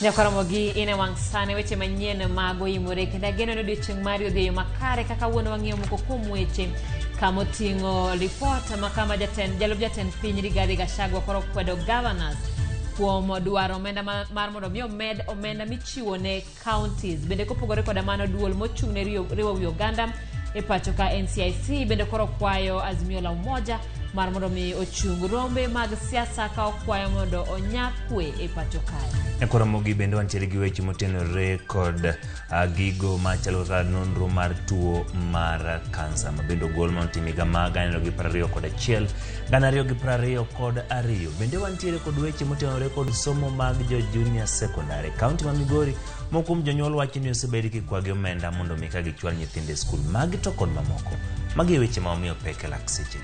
Nyakoromogi in e wang' sani weche manyien mag oimore kendo ageno ni odiochieng' mari odhi e yo makare kaka wuon wang'iyo moko kuom weche kamoting'o lipot ma kama jatend jalup jatend piny Rigathi Gachagua koro kwedo governors kuom dwaro omenda mar mondo mi omed omenda michiwo ne counties. Bende kopogore koda mano duol mochung' ne riwo wi oganda e pacho ka NCIC bende koro kwayo Azimio la Umoja mar mondo mi ochung rombe mag siasa ka okwayo mondo onya kwe e pacho kae. Nyakwaramogi bende wantiere gi weche motenore kod gigo machalo kaka nonro mar tuo mar kansa ma bende ogol ma otim higa ma 2021 2022. Bende wantiere kod weche motenore kod somo mag jo junior secondary. Kaunti ma Migori, moko kuom jonyuol wacho ni osebed kikwagi omenda mondo mi ka gichwal nyithindo e skul. Magi to kod mamoko. Magi e weche ma omiyo pek e lak sechegi.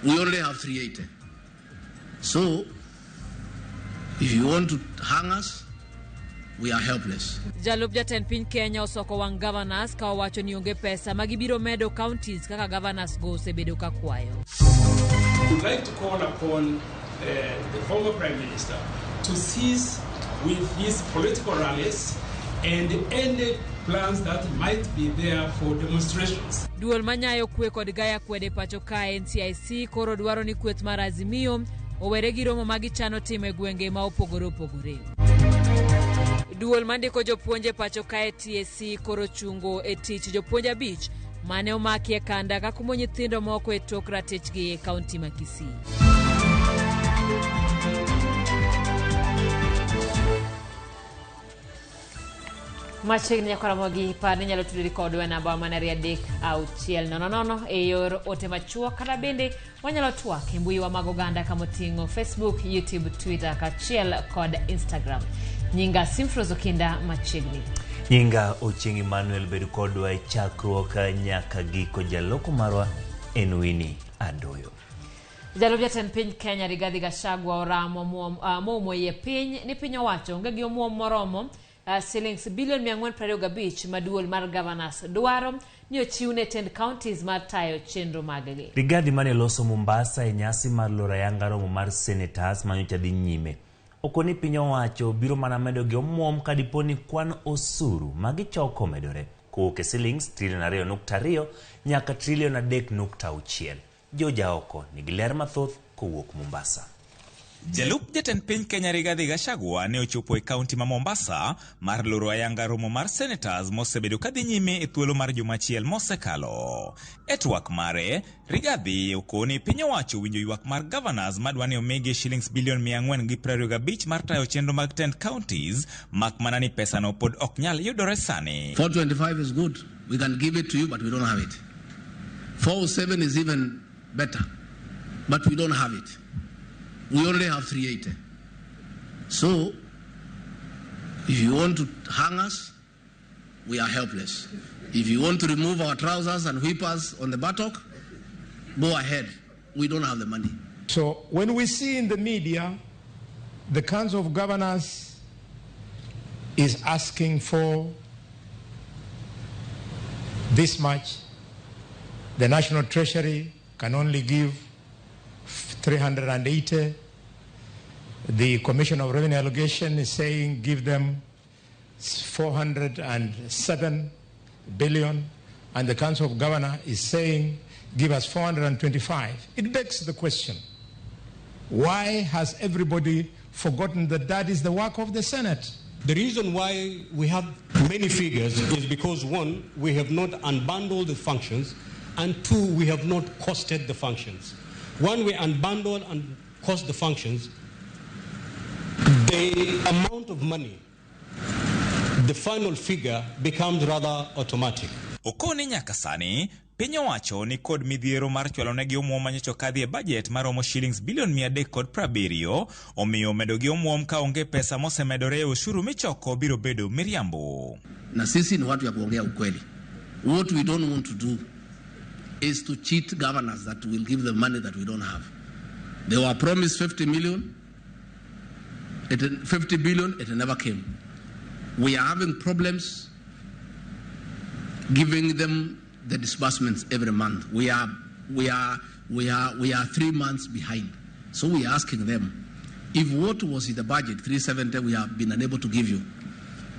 We only have 380. So, if you want to hang us, we are helpless. Jalup jatend piny Kenya osoko wang' governors ka owacho ni onge pesa ma gibiro medo counties kaka governors go osebedo ka kwayo. We'd like to call upon the former Prime Minister to cease with his political rallies and any plans that might be there for demonstrations. Duol manyayo kwe kod gaya kwede pacho ka NCIC koro dwaro ni kweth mar Azimio owere gi romo ma gichano timo e gwenge ma opogore opogore. Duol mandiko jopuonj e pacho kae TSC koro chungo e tich jopuonj 5 mane omaki e kanda ka kumo nyithindo moko e tok ratichgi e kaunti ma Kisii. Machiegni nyakwaramogi par ni inyalo tudori kodwa e namba mana 23600 e yor ote machuok kata bende wanyalo twak e mbuiwa mag oganda kamoting'o Facebook, YouTube, Twitter kaachiel kod Instagram. Nyinga Simfros Okinda machiegni. Nyinga Ochieng' Emmanuel, bed kodwa e chakruok nyaka giko. Jaloko marwa en Winnie Adoyo. Jalup jatend piny Kenya Rigathi Gachagua oramo moumo iye piny ni piny owacho onge gi omuom moromo silings bilion 425 ma duol mar governors dwaro ni ochiw ne tend counties mar tayo chenro maggi. Rigathi mane loso Mombasa e nyasi mar loro ayanga romo mar senators manyocha dhi nyime. Okoni piny owacho biro mana medo gi omuom ka dipo ni kwan osuru ma gichoko omedore kowuok e silings trilion 2.2 nyaka trilion 3.6. Joja oko nigi ler mathoth kowuok Mombasa. Jalup jatend piny Kenya Rigathi Gachagua ne ochopo e kaunti ma Mombasa mar loro ayanga romo mar senators mosebedo kadhi nyime e thuolo mar juma achiel mosekalo. E twak mare, Rigathi okoni piny owacho winjo ywak mar governors madwa ni omigi shillings bilion 425 mar tayo chenro mag tend counties, mak mana ni pesano pod ok nyal yudore sani. 425 is good. We can give it to you, but we don't have it. 407 is even better, but we don't have it. We only have 380. So, if you want to hang us, we are helpless. If you want to remove our trousers and whip us on the buttock, go ahead. We don't have the money. So when we see in the media, the Council of Governors is asking for this much. The National Treasury can only give 380. The Commission of Revenue Allocation is saying give them 407 billion, and the Council of Governors is saying give us 425. It begs the question, why has everybody forgotten that that is the work of the Senate? The reason why we have many figures is because, one, we have not unbundled the functions, and two, we have not costed the functions. When we unbundle and cost the functions, the amount of money, the final figure becomes rather automatic. Okoni nyaka sani, piny owacho ni kod midhiero mar chwalonegi omuom manyocha okadhi e budget maromo shillings bilion 370, omiyo medo gi omuom ka onge pesa mosemedore e osuru michoko biro bedo miriambo. Na sisi ni watu ya kuongea ukweli. What we don't want to do is to cheat governors that will give them money that we don't have. They were promised 50 million, 50 billion, it never came. We are having problems giving them the disbursements every month. We are 3 months behind. So we are asking them, If what was in the budget, 370, we have been unable to give you,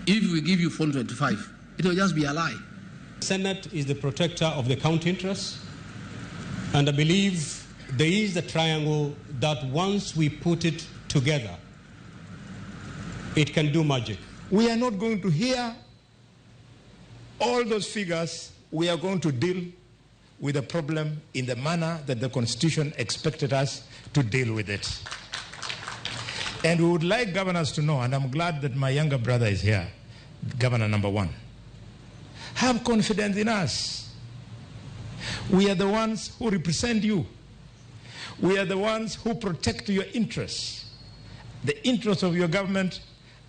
if we give you 425, it will just be a lie. Senate is the protector of the county interests, and I believe there is a triangle that once we put it together, it can do magic. We are not going to hear all those figures. We are going to deal with the problem in the manner that the Constitution expected us to deal with it. And we would like governors to know, and I'm glad that my younger brother is here, Governor number 1. Have confidence in us. We are the ones who represent you. We are the ones who protect your interests, the interests of your government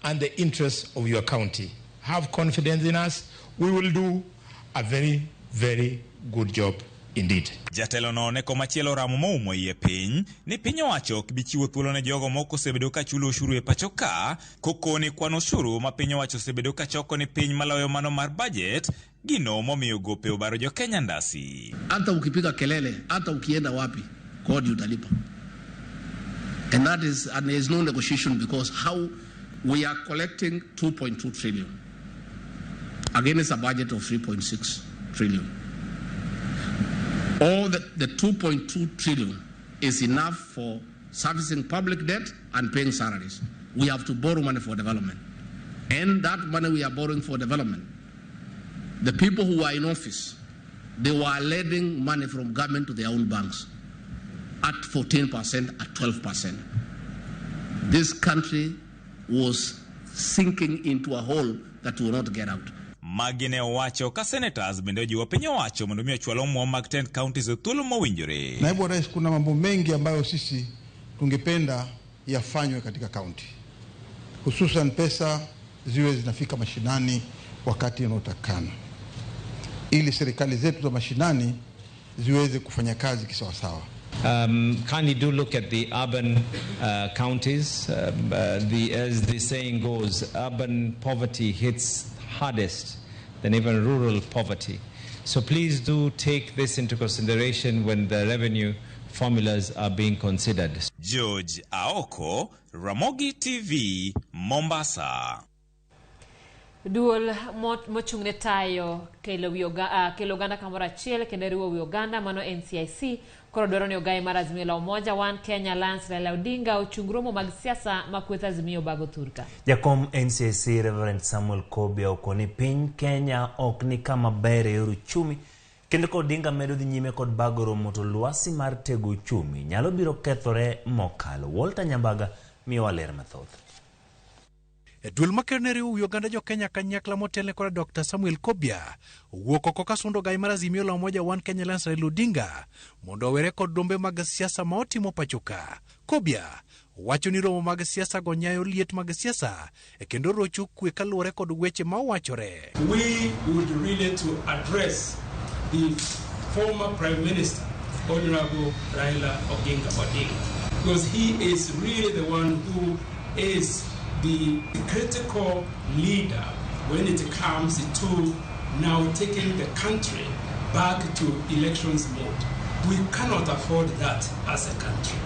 and the interests of your county. Have confidence in us. We will do a very, very good job indeed. Jatelo no ne komachielo ramo moumo iye piny ni piny owacho ok bi chiwo thuolo ne jogo moko osebedo ka chulo osuru e pacho ka kokoni kwan osuru ma piny owacho osebedo ka choko ni piny maloyo mano mar budget gino momiyo gope obaro jo Kenya ndasi. Hata ukipiga kelele, hata ukienda wapi, kodi utalipa. And that is, and there is no negotiation, because how we are collecting 2.2 trillion against a budget of 3.6 trillion. All the 2.2 trillion is enough for servicing public debt and paying salaries. We have to borrow money for development. And that money we are borrowing for development, the people who are in office, they were lending money from government to their own banks at 14%, at 12%. This country was sinking into a hole that will not get out. Magi ne owacho ka senators bende ojiwo piny owacho mondo mi ochwal omwom mag 10 counties e thuolo mowinjore. Naibu wa Rais, kuna mambo mengi ambayo sisi tungependa yafanywe katika kaunti, hususan pesa ziwe zinafika mashinani wakati unaotakana, ili serikali zetu za mashinani ziweze kufanya kazi kisawasawa. Kindly do look at the urban counties. As the saying goes, urban poverty hits hardest than even rural poverty. So please do take this into consideration when the revenue formulas are being considered. George Aoko, Ramogi TV, Mombasa. Duol mochung' ne tayo kelo oganda kamoro achiel kendo riwo wi oganda mano NCIC koro dwaro ni ogaye mar Azimio la Umoja One Kenya Alliance Raila Odinga ochung romo mag siasa ma kweth Azimio bago thurka. Jakom NCIC Reverend Samuel Kobia okoni piny Kenya ok ni kama ber e yor uchumi kendo ka Odinga medo dhi nyime kod bago romo to lwasi mar tego uchumi nyalo biro kethore mokalo. Walter Nyambaga miyowa ler mathoth. Duol maker ne riwo wi oganda jo Kenya kanyakla motelne kod Dr. Samuel Kobia owuok oko kasundo gai mar Azimio la Umoja One Kenya Alliance Raila Odinga mondo owere kod rombe mag siasa ma otimo pacho ka. Kobia wacho ni romo mag siasa go nyayo liet mag siasa e kendo rocho kwe kaluwore kod weche ma owachore. We would really to address the former Prime Minister, Honorable Raila Oginga Odinga, because he is really the one who is the critical leader when it comes to now taking the country back to elections mode. We cannot afford that as a country.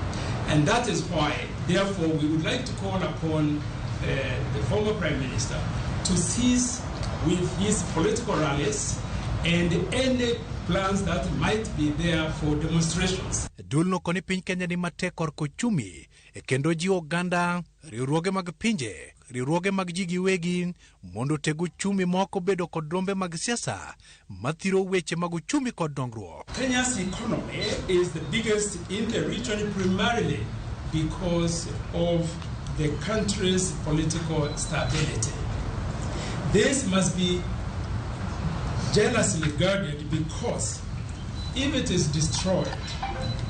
And that is why, therefore, we would like to call upon the former Prime Minister to cease with his political rallies and any plans that might be there for demonstrations. Duolno koni piny Kenya ni matek korka uchumi e kendo jiwo oganda, riwruoge mag pinje, riwruoge mag ji giwegi mondo oteg uchumi ma ok obedo kod rombe mag siasa mathiro weche mag uchumi kod dongruok. Kenya's economy is the biggest in the region primarily because of the country's political stability. This must be jealously guarded because if it is destroyed,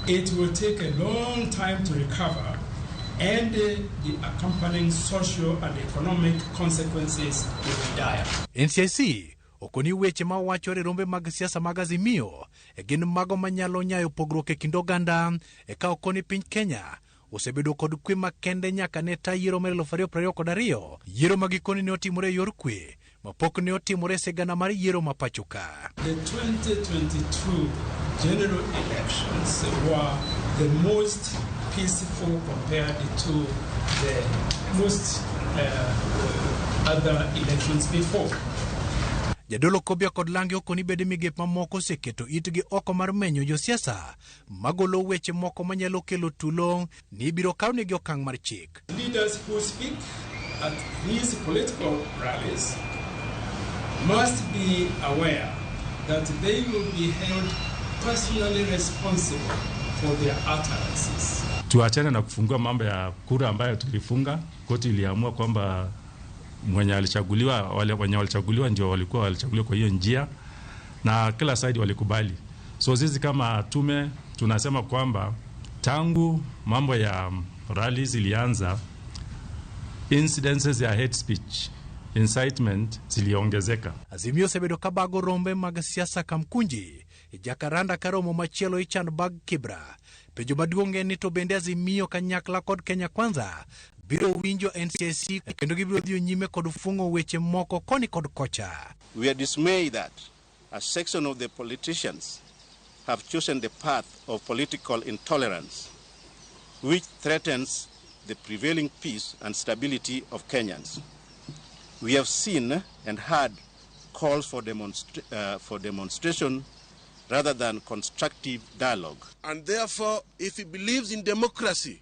it will take a long time to recover, and the accompanying social and economic consequences will be dire. NCIC okoni weche ma wachore rombe mag siasa mag Azimio e gin mago manyalo nyayo pogruok e kind oganda e ka okoni piny Kenya osebedo kod kwe makende nyaka ne ta yiero mar 2022, yiero ma gikoni ne otimore e yor kwe ma pok ne otimore e sigana mar yiero ma pacho ka. The 2022 general elections were the most peaceful compared to the most other elections before. Jadolo Kobia kod lange okoni bede migepe mamoko oseketo itgi oko mar menyo josiasa magolo weche moko manyalo kelo tulo ni ibiro kawnegi okang' mar chik. Leaders who speak at these political rallies must be aware that they will be held personally responsible for their utterances. Tuachane na kufungua mambo ya kura ambayo tulifunga. Koti iliamua kwamba mwenye alichaguliwa, wale wenye walichaguliwa ndio walikuwa walichaguliwa kwa hiyo njia, na kila side walikubali. So sisi kama tume tunasema kwamba tangu mambo ya rallies ilianza, incidences ya hate speech, incitement ziliongezeka. Azimio osebedo ka bago rombe mag siasa kamkunji Jacaranda ka romo machielo ichan bag Kibra. Penjo maduong' en ni to bende Azimio kanyakla kod Kenya Kwanza biro winjo NCIC kendo gibiro dhi nyime kod fung'o weche moko koni kod kocha. We are dismayed that a section of the politicians have chosen the path of political intolerance, which threatens the prevailing peace and stability of Kenyans. We have seen and heard calls for demonstration rather than constructive dialogue. And therefore, if he believes in democracy,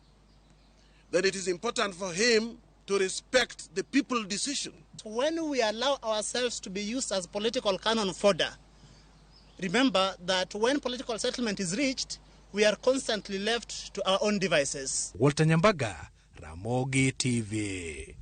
then it is important for him to respect the people's decision. When we allow ourselves to be used as political cannon fodder, remember that when political settlement is reached, we are constantly left to our own devices. Walter Nyambaga, Ramogi TV.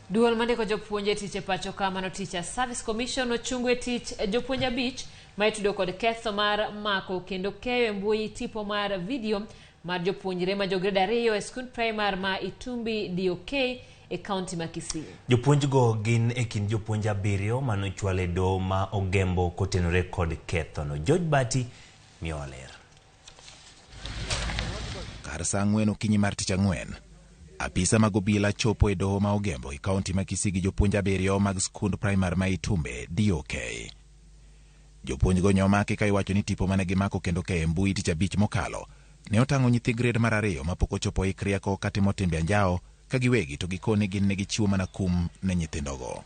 Duol mandiko jopuonje tich e pacho ka mano Teacher Service Commission ochungo e tich jopuonj abich ma itudo kod ketho mar mako kendo keyo e mbui tipo mar video mar jopuonjre ma jo grade 2 e skund primar ma Itumbi DOK e kaunti ma Kisii. Jopuonjgo gin e kind jopuonj 7 manochwal e doho ma Ogembo kotenore kod kethono. George Bati miyowa ler. Kar saa 4 okinyi mar tich ang'wen, apisa mag obila chopo e doho ma Ogembo e kaunti ma Kisii gi jopuonj 7 mag skund primar ma Itumbe DOK. Jopuonjgo nyomaki ka iwacho ni tipo mane gimako kendo keyo e mbui tich abich mokalo ne otang'o nyithi grade mar 2 mapok ochopo ik rieko katimo timbe anjawo ka giwegi to gikone gin ne gichiwo mana kum ne nyithindogo.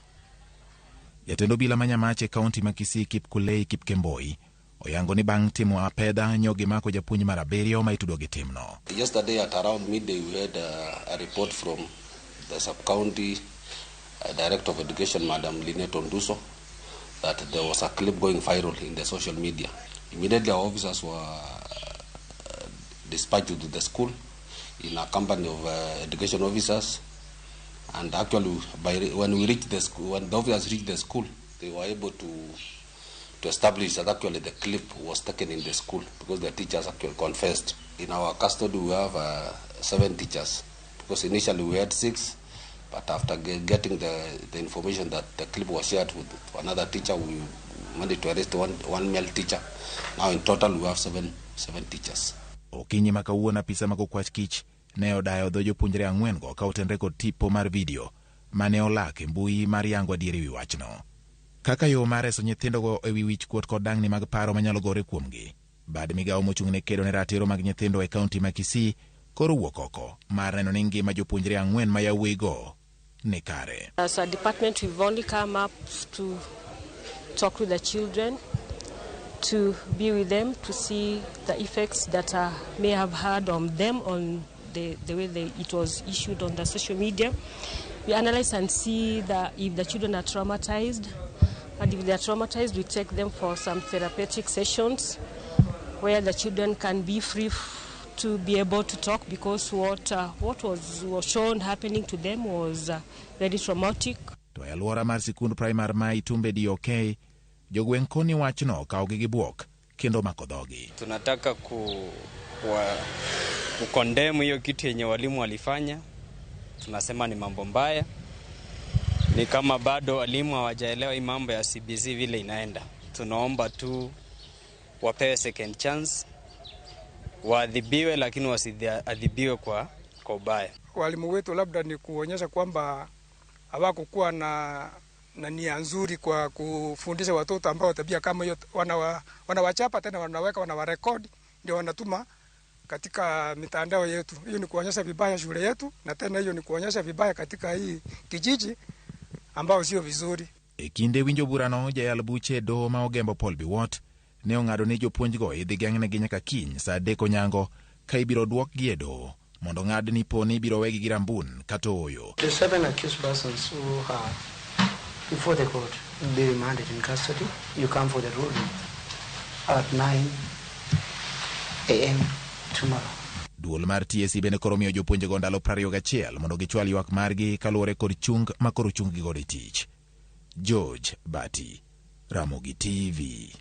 Jatend obila ma Nyamache e kaunti ma Kisii Kipkulei Kipkemboi oyango ni bang' timo apedha nyo gimako japuonj mar 7 ma itudo gi timno. Yesterday at around midday we had a report from the sub-county director of education, Madam Linet Onduso, that there was a clip going viral in the social media. Immediately our officers were dispatched to the school in a company of education officers, and actually when we reached the school, when the officers reached the school, they were able to establish that actually the clip was taken in the school because the teachers actually confessed. In our custody we have 7 teachers, because initially we had 6, but after getting the information that the clip was shared with another teacher, we managed to arrest one male teacher. Now in total we have seven teachers. Okinyi ma kawuono apisa mag okwach kich ne odayo dho jopuonjre 4 go ka otenre kod tipo mar video mane olak e mbui mar yango adieri wi wachno. Kaka yo mar reso nyithindogo e wi wich kuot kod dang'ni mag paro manyalo gore kuomgi, bad migawo mochung' ne kedo ne ratiro mag nyithindo e kaunti ma Kisii koro wuok oko mar neno ni ngima jopuonjre 4 ma yawuoyigo ni kare. As a department we've only come up to talk with the children, to be with them, to see the effects that may have had on them, on the way it was issued on the social media. We analyze and see that if the children are traumatized, and if they are traumatized, we take them for some therapeutic sessions where the children can be free to be able to talk, because what was shown happening to them was very traumatic. To e alwora mar sikund primar ma Itumbe DOK, jogweng' koni wachno okawogi gi bwok kendo mako dhogi. Tunataka kukondemu hiyo kitu yenye walimu walifanya. Tunasema ni mambo mbaya, ni kama bado walimu hawajaelewa hii mambo ya CBC vile inaenda. Tunaomba tu wapewe second chance, waadhibiwe, lakini wasiadhibiwe kwa ubaya. Walimu wetu labda ni kuonyesha kwamba hawakukuwa na nia nzuri kwa kufundisha watoto ambao tabia kama hiyo, wanawachapa tena wanaweka wanawarekodi ndio wanatuma katika mitandao yetu. Hiyo ni kuonyesha vibaya shule yetu, na tena hiyo ni kuonyesha vibaya katika hii kijiji ambao sio vizuri. E kinde winjo burano, jayal buche e doho ma Ogembo Paul Biwott ne ong'ado ni jopuonjgo idhi geng'negi nyaka kiny sa 3 onyango ka ibiro duokgi e doho mondo ng'ad ni po ni ibiro wegi gi rambun kata ooyo. The 7 accused persons who are before the court will be remanded in custody. You come for the ruling at 9 a.m. tomorrow. Duol mar TSC bende koro miyo jopuonjego ndalo 21 mondo gichwal ywak margi kaluwore kod chung ma koro chung-gi godo e tich. George Bati, Ramogi TV.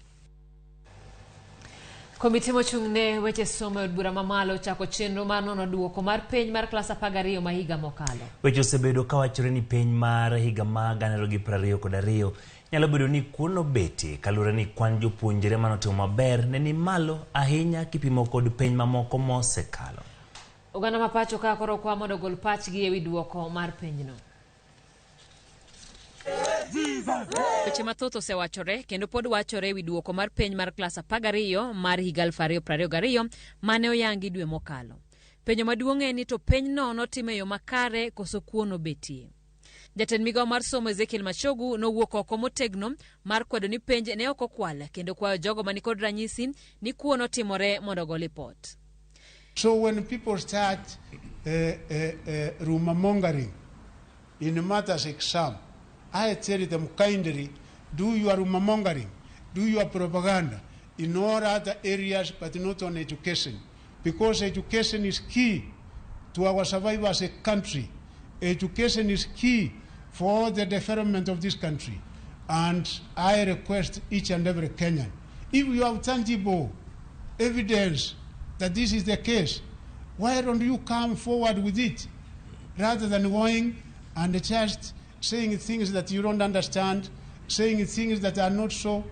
Komiti mochung' ne weche somo e od bura mamalo ochako chenro mar nono duoko mar penj mar klas 12 ma higa mokalo. Weche osebedo kawachore ni penj mar higa ma 2022 nyalo bedo ni kuo nobetie kaluwore ni kwan jopuonjre manotimo maber ne ni malo ahinya kipimo kod penj mamoko mosekalo. Oganda ma pacho ka koro kwa mondo ogol pachgi ewi duoko mar penjno. Weche mathoth osewachore kendo pod wachore ewi duoko mar penj mar klas 12 mar higa 2022 mane oyangi dwe mokalo. Penjo maduong' en ni to penjno notim e yo makare koso kuo nobetie. Jatend migawo mar somo Ezekiel Machogu nowuok oko motegno mar kwedo ni penj ne ok okwal kendo kwayo jogo manikod ranyisi ni kuo notimore mondo ogo lipot. So when people start rumor mongering in matters exam, I tell them kindly, do your rumor mongering, do your propaganda in all other areas, but not on education. Because education is key to our survival as a country. Education is key for the development of this country. And I request each and every Kenyan, if you have tangible evidence that this is the case, why don't you come forward with it rather than going and just saying things that you don't understand, saying things that are not so,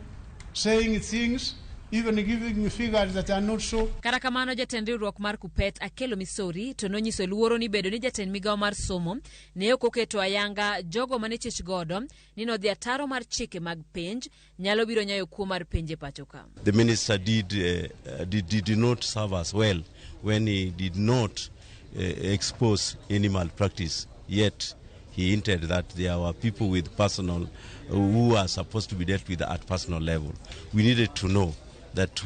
saying things, even giving figures that are not so. Kata kamano jatend riwruok mar Kupet Akelo Misori to nonyiso luoro ni bedo ni jatend migawo mar somo ne ok oketo ayanga jogo mane chich godo ni nodhi ataro mar chike mag penj nyalo biro nyayo kuo mar penj e pacho ka. The minister did not serve us well when he did not expose any malpractice, yet he hinted that there were people with personal who are supposed to be dealt with at personal level. We needed to know that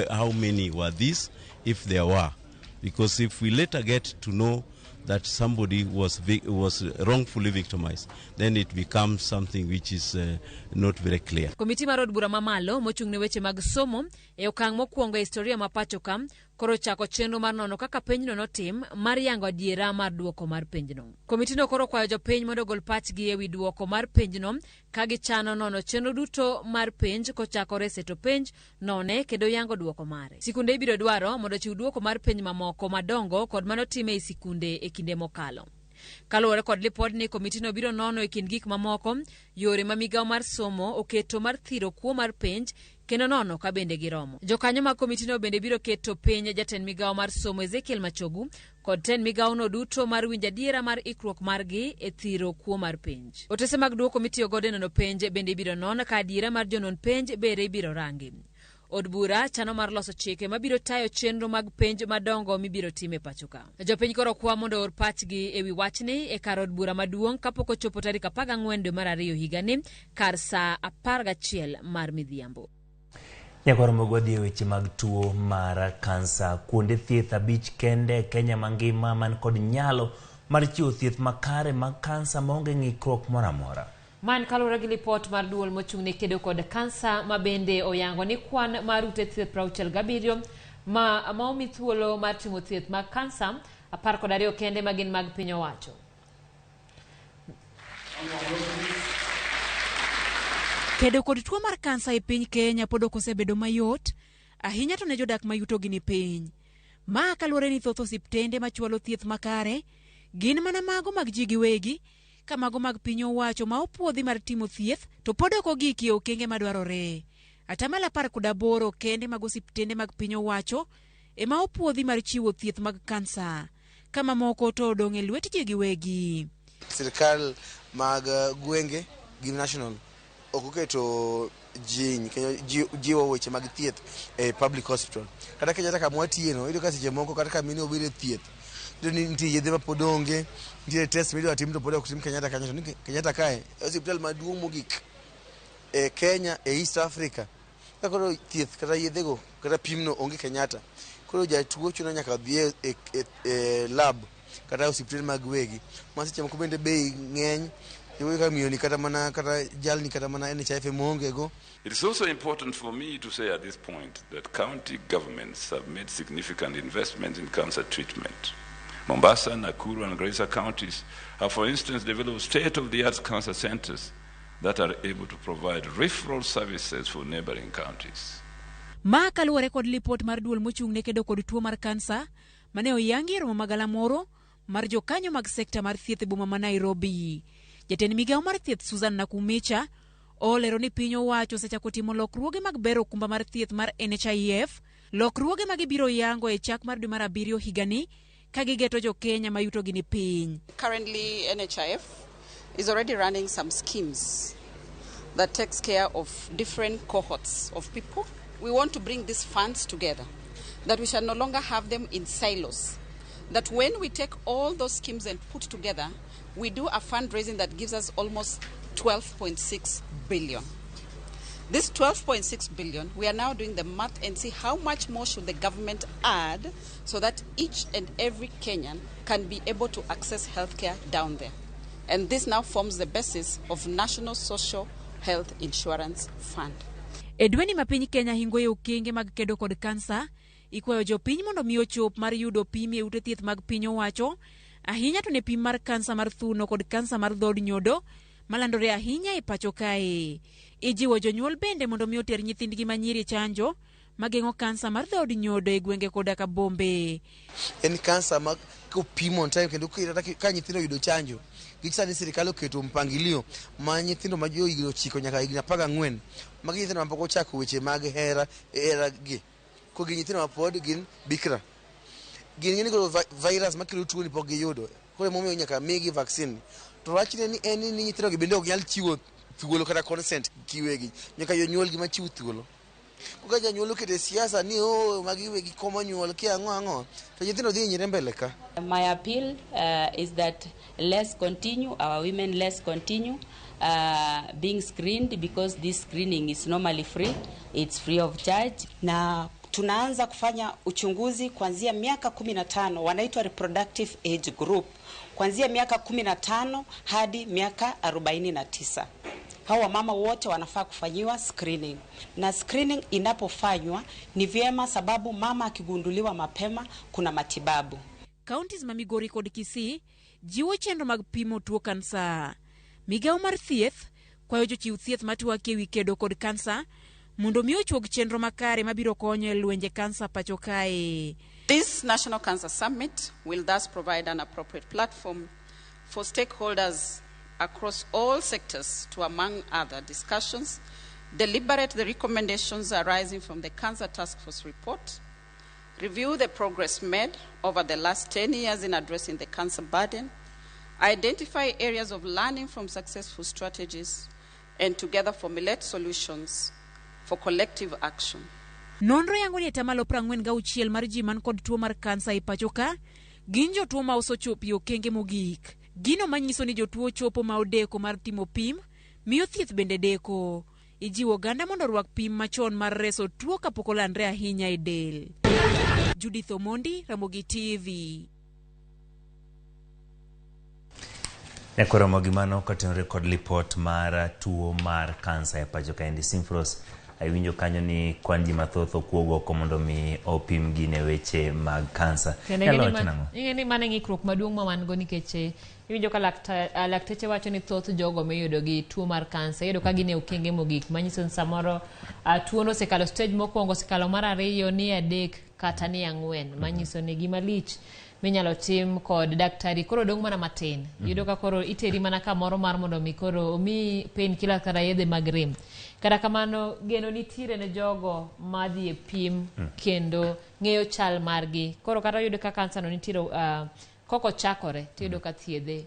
how many were these, if there were, because if we later get to know that somebody was wrongfully victimized, then it becomes something which is not very clear. Komiti mar od bura mamalo mochung' ne weche mag somo e okang' mokwongo e historia ma pacho ka koro chako chenro mar nono kaka penjno notim mar yango adiera mar duoko mar penjno. Komitino koro kwayo jopiny mondo ogol pachgi ewi duoko mar penjno ka gichano nono chenro duto mar penj kochakore seto penj, none kendo yango duoko mare. Sikunde ibiro dwaro mondo ochiw duoko mar penj mamoko madongo kod manotim ei sikunde e kinde mokalo. Kaluwore kod lipodni, komitino biro nono e kind gik mamoko yore ma migawo mar somo oketo mar thiro kuo mar penj kendo nono ka bende giromo. Jokanyo mag komitino bende biro keto piny jatend migawo mar somo Ezekiel Machogu kod tend migawono duto mar winjo adiera mar ikruok margi e thiro kuo mar penj. Otese mag duoko mitiyo godo e nono penj bende ibiro non ka adiera mar jonon penj bende ibiro rangi. Od bura chano mar loso chike mabiro tayo chenro mag penj madongo mibiro tim e pacho ka. Jopiny koro kwa mondo oor pachgi ewi wachni e kar od bura maduong' kapok ochopo tarik 14 dwe mar 2 higani kar saa 11 mar midhiambo. Nyakwar Mogwadhi e weche mag tuo mar kansa. Kuonde thieth 5 kende e Kenya mangima man kod nyalo mar chiwo thieth makare mag kansa maonge ng'ikruok moro amora. Man kaluwore gi lipot mar duol mochung' ne kedo kod kansa ma bende oyango ni kwan mar ute thieth 67 ma omi thuolo mar timo thieth mag kansa 12 kende ma gin mag piny owacho. Kedo kod tuo mar kansa e piny Kenya pod ok osebedo mayot, ahinya to ne jodak ma yutogi ni piny. Ma kaluwore ni thoth osiptende machwalo thieth makare gin mana mago mag ji giwegi, ka mago mag piny owacho ma opuodhi mar timo thieth to pod ok ogiki e okenge madwarore. 18% kende mag osiptende mag piny owacho ema opuodhi mar chiwo thieth mag kansa, ka mamoko to odong' e lwet ji giwegi. Sirikal mag gwenge gi national ok oketo jiny kendo jiwo weche mag thieth e public hospital. Kata Kenyatta kama watiyeno, iyudo ka seche moko kata ka mine obiro e thieth, iyudo ni nitie yedhe ma pod onge, nitie test midwa tim to pod ok tim Kenyatta kanyo. To ni Kenyatta kae e osiptal maduong' mogik e Kenya e East Africa. Ka koro thieth kata yedhego kata pimno onge Kenyatta, koro jatuo chuno nyaka dhi e lab kata osiptende mag wegi ma seche moko bende bei ng'eny. Iyudo ka miyo ni kata mana kata jalni kata mana NHIF ema go. It is also important for me to say at this point that county governments have made significant investments in cancer treatment. Mombasa, Nakuru, and Garissa counties have, for instance, developed state-of-the-art cancer centers that are able to provide referral services for neighboring counties. Ma kaluwore kod lipot mar duol mochung' ne kedo kod tuo mar kansa mane oyangi e romo magalamoro mar jokanyo mag sekta mar thieth e boma ma Nairobi. Jatend migawo mar thieth Susan Nakumicha olero ni piny owacho osechako timo lokruoge mag bero okumba mar thieth mar NHIF, lokruoge ma gibiro yango e chak mar dwe mar abiriyo higani ka gigeto jo Kenya ma yutogi ni piny. Currently, NHIF is already running some schemes that takes care of different cohorts of people. We want to bring these funds together, that we shall no longer have them in silos. That when we take all those schemes and put together, we do a fundraising that gives us almost 12.6 billion. This 12.6 billion, we are now doing the math and see how much more should the government add so that each and every Kenyan can be able to access healthcare down there. And this now forms the basis of National Social Health Insurance Fund. E dweni ma piny Kenya hingo e okenge mag kedo kod kansa, ikwayo jopiny mondo mi ochop mar yudo pim e ute thieth mag piny owacho, ahinya to ne pim mar kansa mar thuno kod kansa mar dhood nyodo malandore ahinya e pacho kae. Ijiwo jonyuol bende mondo mi oter nyithindgi manyiri e chanjo mageng'o kansa mar dhood nyodo e gwenge koda ka bombe. En kansa ma kopim on time kendo ka nyithindo oyudo chanjo, gi sani sirikal oketo mpangilio ma nyithindo ma jo higni 9 nyaka higni 14, magi nyithindo mapok ochako weche mag hera gi. Ko gi nyithindo mapod gin bikra. Gin koro virus makelo tuo ni pok giyudo. Koro emomiyo nyaka migi vaccine. To wachne ni en ni nyithindo gi bende ok nyal chiwo thuolo kata consent kiwegi. Nyaka jonyuol gi machiw thuolo. Ka janyuol oketo e siasa ni oh magi wegi komo nyuol kia ang'o ang'o, to nyithindo dhi hinyre mbele ka. My appeal is that let's continue, our women, let's continue being screened, because this screening is normally free, it's free of charge. Na tunaanza kufanya uchunguzi kuanzia miaka 15, wanaitwa reproductive age group, kuanzia miaka 15 hadi miaka 49. Hawa mama wote wanafaa kufanyiwa screening. Na screening inapofanywa ni vyema, sababu mama akigunduliwa mapema kuna matibabu. Counties ma Migori kod Kisii jiwo chenro mag pimo tuo kansa. Migawo mar thieth kwayo jochiw thieth matwak ewi kedo kod kansa mondo mi ochuog chenro makare mabiro konyo e lwenje kansa pacho kae. This National Cancer Summit will thus provide an appropriate platform for stakeholders across all sectors to, among other discussions, deliberate the recommendations arising from the Cancer Task Force report, review the progress made over the last 10 years in addressing the cancer burden, identify areas of learning from successful strategies, and together formulate solutions for collective action. Nonro yango ni atamalo 46 mar ji man kod tuo mar kansa e pacho ka gin jotuo ma osechopo e okenge mogik. Gino manyiso ni jotuo chopo ma odeko mar timo pim miyo thieth bende deko. Ijiwo oganda mondo orwak pim machon mar reso tuo kapok olandre ahinya e del. Judith Omondi, Ramogi TV. Nyakoromo gimano kotenore kod lipot mar tuo mar kansa e pacho kaendi. Simfros, awinjo kanyo ni kwan ji mathoth okuog oko mondo mi opim gi ne weche mag kansa. Ing'e ni mano e ng'ikruok maduong' ma wan go, nikech iwinjo ka lakteche wacho ni thoth jogo miyudo gi tuo mar kansa iyudo ka gin e okenge mogik, manyiso ni samoro tuono osekalo stage mokwongo, osekalo mar ariyo, ni adek kata ni ang'wen, manyiso ni gima lich minyalo tim kod daktari koro dong' mana matin. Iyudo ka koro iteri mana kamoro mar mondo mi koro omiyi painkiller kata yedhe mag rem. Kata kamano geno nitiere ne jogo madhi e pim kendo ng'eyo chal margi. Koro kata oyudo ka kansa no nitiere koko chakore, tiyudo ka thiedhe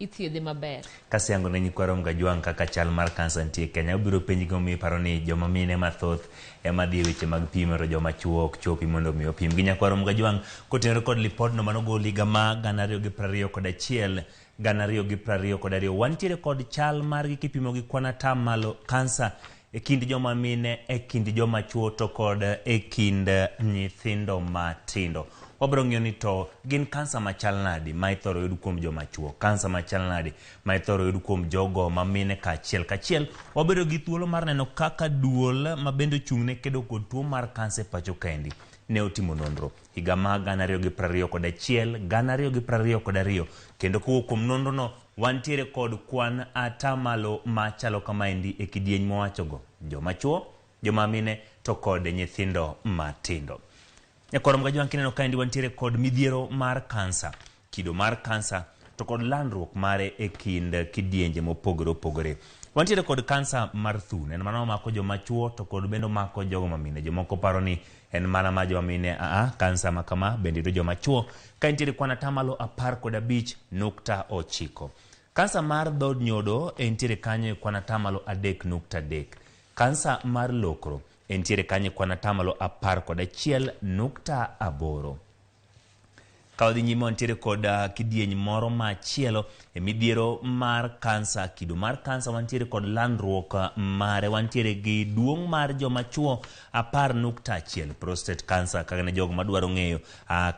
Ithiedhe maber. Kaseyango ne nyikwa Rom Gajwang' kaka chal mar kansa nitie e Kenya, obiro penji gimomiyo iparo ni joma mine mathoth ema dhi e weche mag pimo to joma chuo ok chopi mondo mi opim. Gi nyakwa Rom Gajwang' kotenore kod lipodno manogol higa ma 2021 2022 wantiere kod chal margi kipimo gi kwan atamalo kansa e kind joma mine, e kind joma chuo to kod e kind nyithindo matindo. Wabiro ng'iyo ni to gin kansa machal nadi ma ithoro yud kuom joma chuo, kansa machal nadi ma ithoro yud kuom jogo ma mine kaachiel kachiel. Wabedo gi thuolo mar neno kaka duol ma bende ochung' ne kedo kod tuo mar kansa e pacho kaendi ne otimo nonro higa ma 2021 2022 kendo kowuok kuom nonrono wantiere kod kwan atamalo machalo kamaendi e kidieny mowachogo joma chuo, joma mine to kod nyithindo matindo. Nyakwar Mgajwang' kineno kaendi wantiere kod midhiero mar kansa, kido mar kansa to kod landruok mare e kind kidienje mopogore opogore. Wantiere kod kansa mar thun, en mano mamako joma chuo to kod bende omako jogo mamine. Jomoko paro ni en mana ma joma mine, aa, kansa ma kama bende yudo joma chuo ka entiere kwan atamalo 15.9. Kansa mar dhood nyodo entiere kanyo e kwan atamalo 3.3. Kansa mar lokro entiere kanyo e kwan atamalo 11.8. Ka wadhi nyime wantiere kod kidieny moro machielo e midhiero mar kansa, kido mar kansa wantiere kod landruok mare, wantiere gi duong' mar joma chuo 10.1. Prostate cancer kaka ne jogo madwaro ng'eyo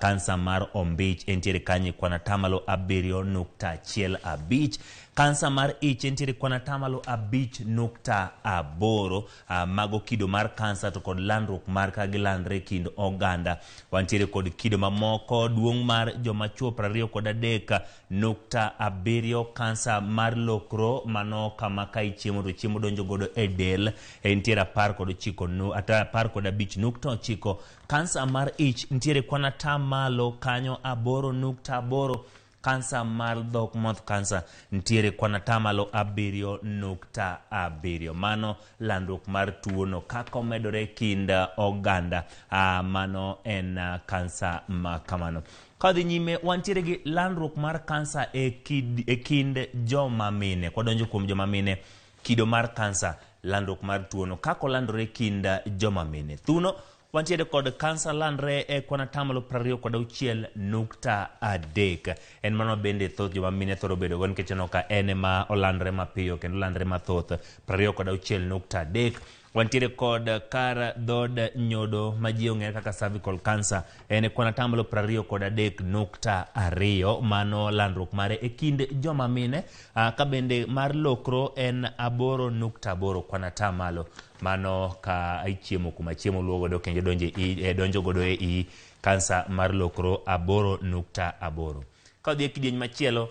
kansa mar ombich entiere kanyo e kwan atamalo 7.15. Kansa mar ich entiere kwan atamalo 5.8. Mago kido mar kansa to kod landruok mar ka gilandre e kind oganda. Wantiere kod kido mamoko, duong' mar joma chuo 23.7. Kansa mar lokro mano kama ka ichiemo to chiemo donjo godo e del entiere 15.9. Kansa mar ich nitiere kwan atamalo kanyo 8.8. Kansa mar dhok mouth cancer nitiere kwan atamalo 7.7. Mano landruok mar tuono kaka omedore kind oganda. Mano en kansa ma kamano. Ka wadhi nyime wantiere gi landruok mar kansa e kind joma mine. Kwadonjo kuom joma mine, kido mar kansa, landruok mar tuono kaka olandore e kind joma mine. Thuno wantiere kod kansa landre e kwan atamalo 26.3. En mano bende thoth joma mine thoro bedo go nikech aneno ka en ema olandre mapiyo kendo olandre mathoth 26.3. Wantiere kod kar dhood nyodo ma ji ong'ere kaka cervical cancer en e kwan atamalo 23.2. Mano landruok mare e kind joma mine. Ka bende mar lokro en 8.8 kwan atamalo. Mano ka ichiemo kuma chiemo luwo godo kendo donjo godo e iyi, kansa mar lokro 8.8. Ka wadhi e kidieny machielo,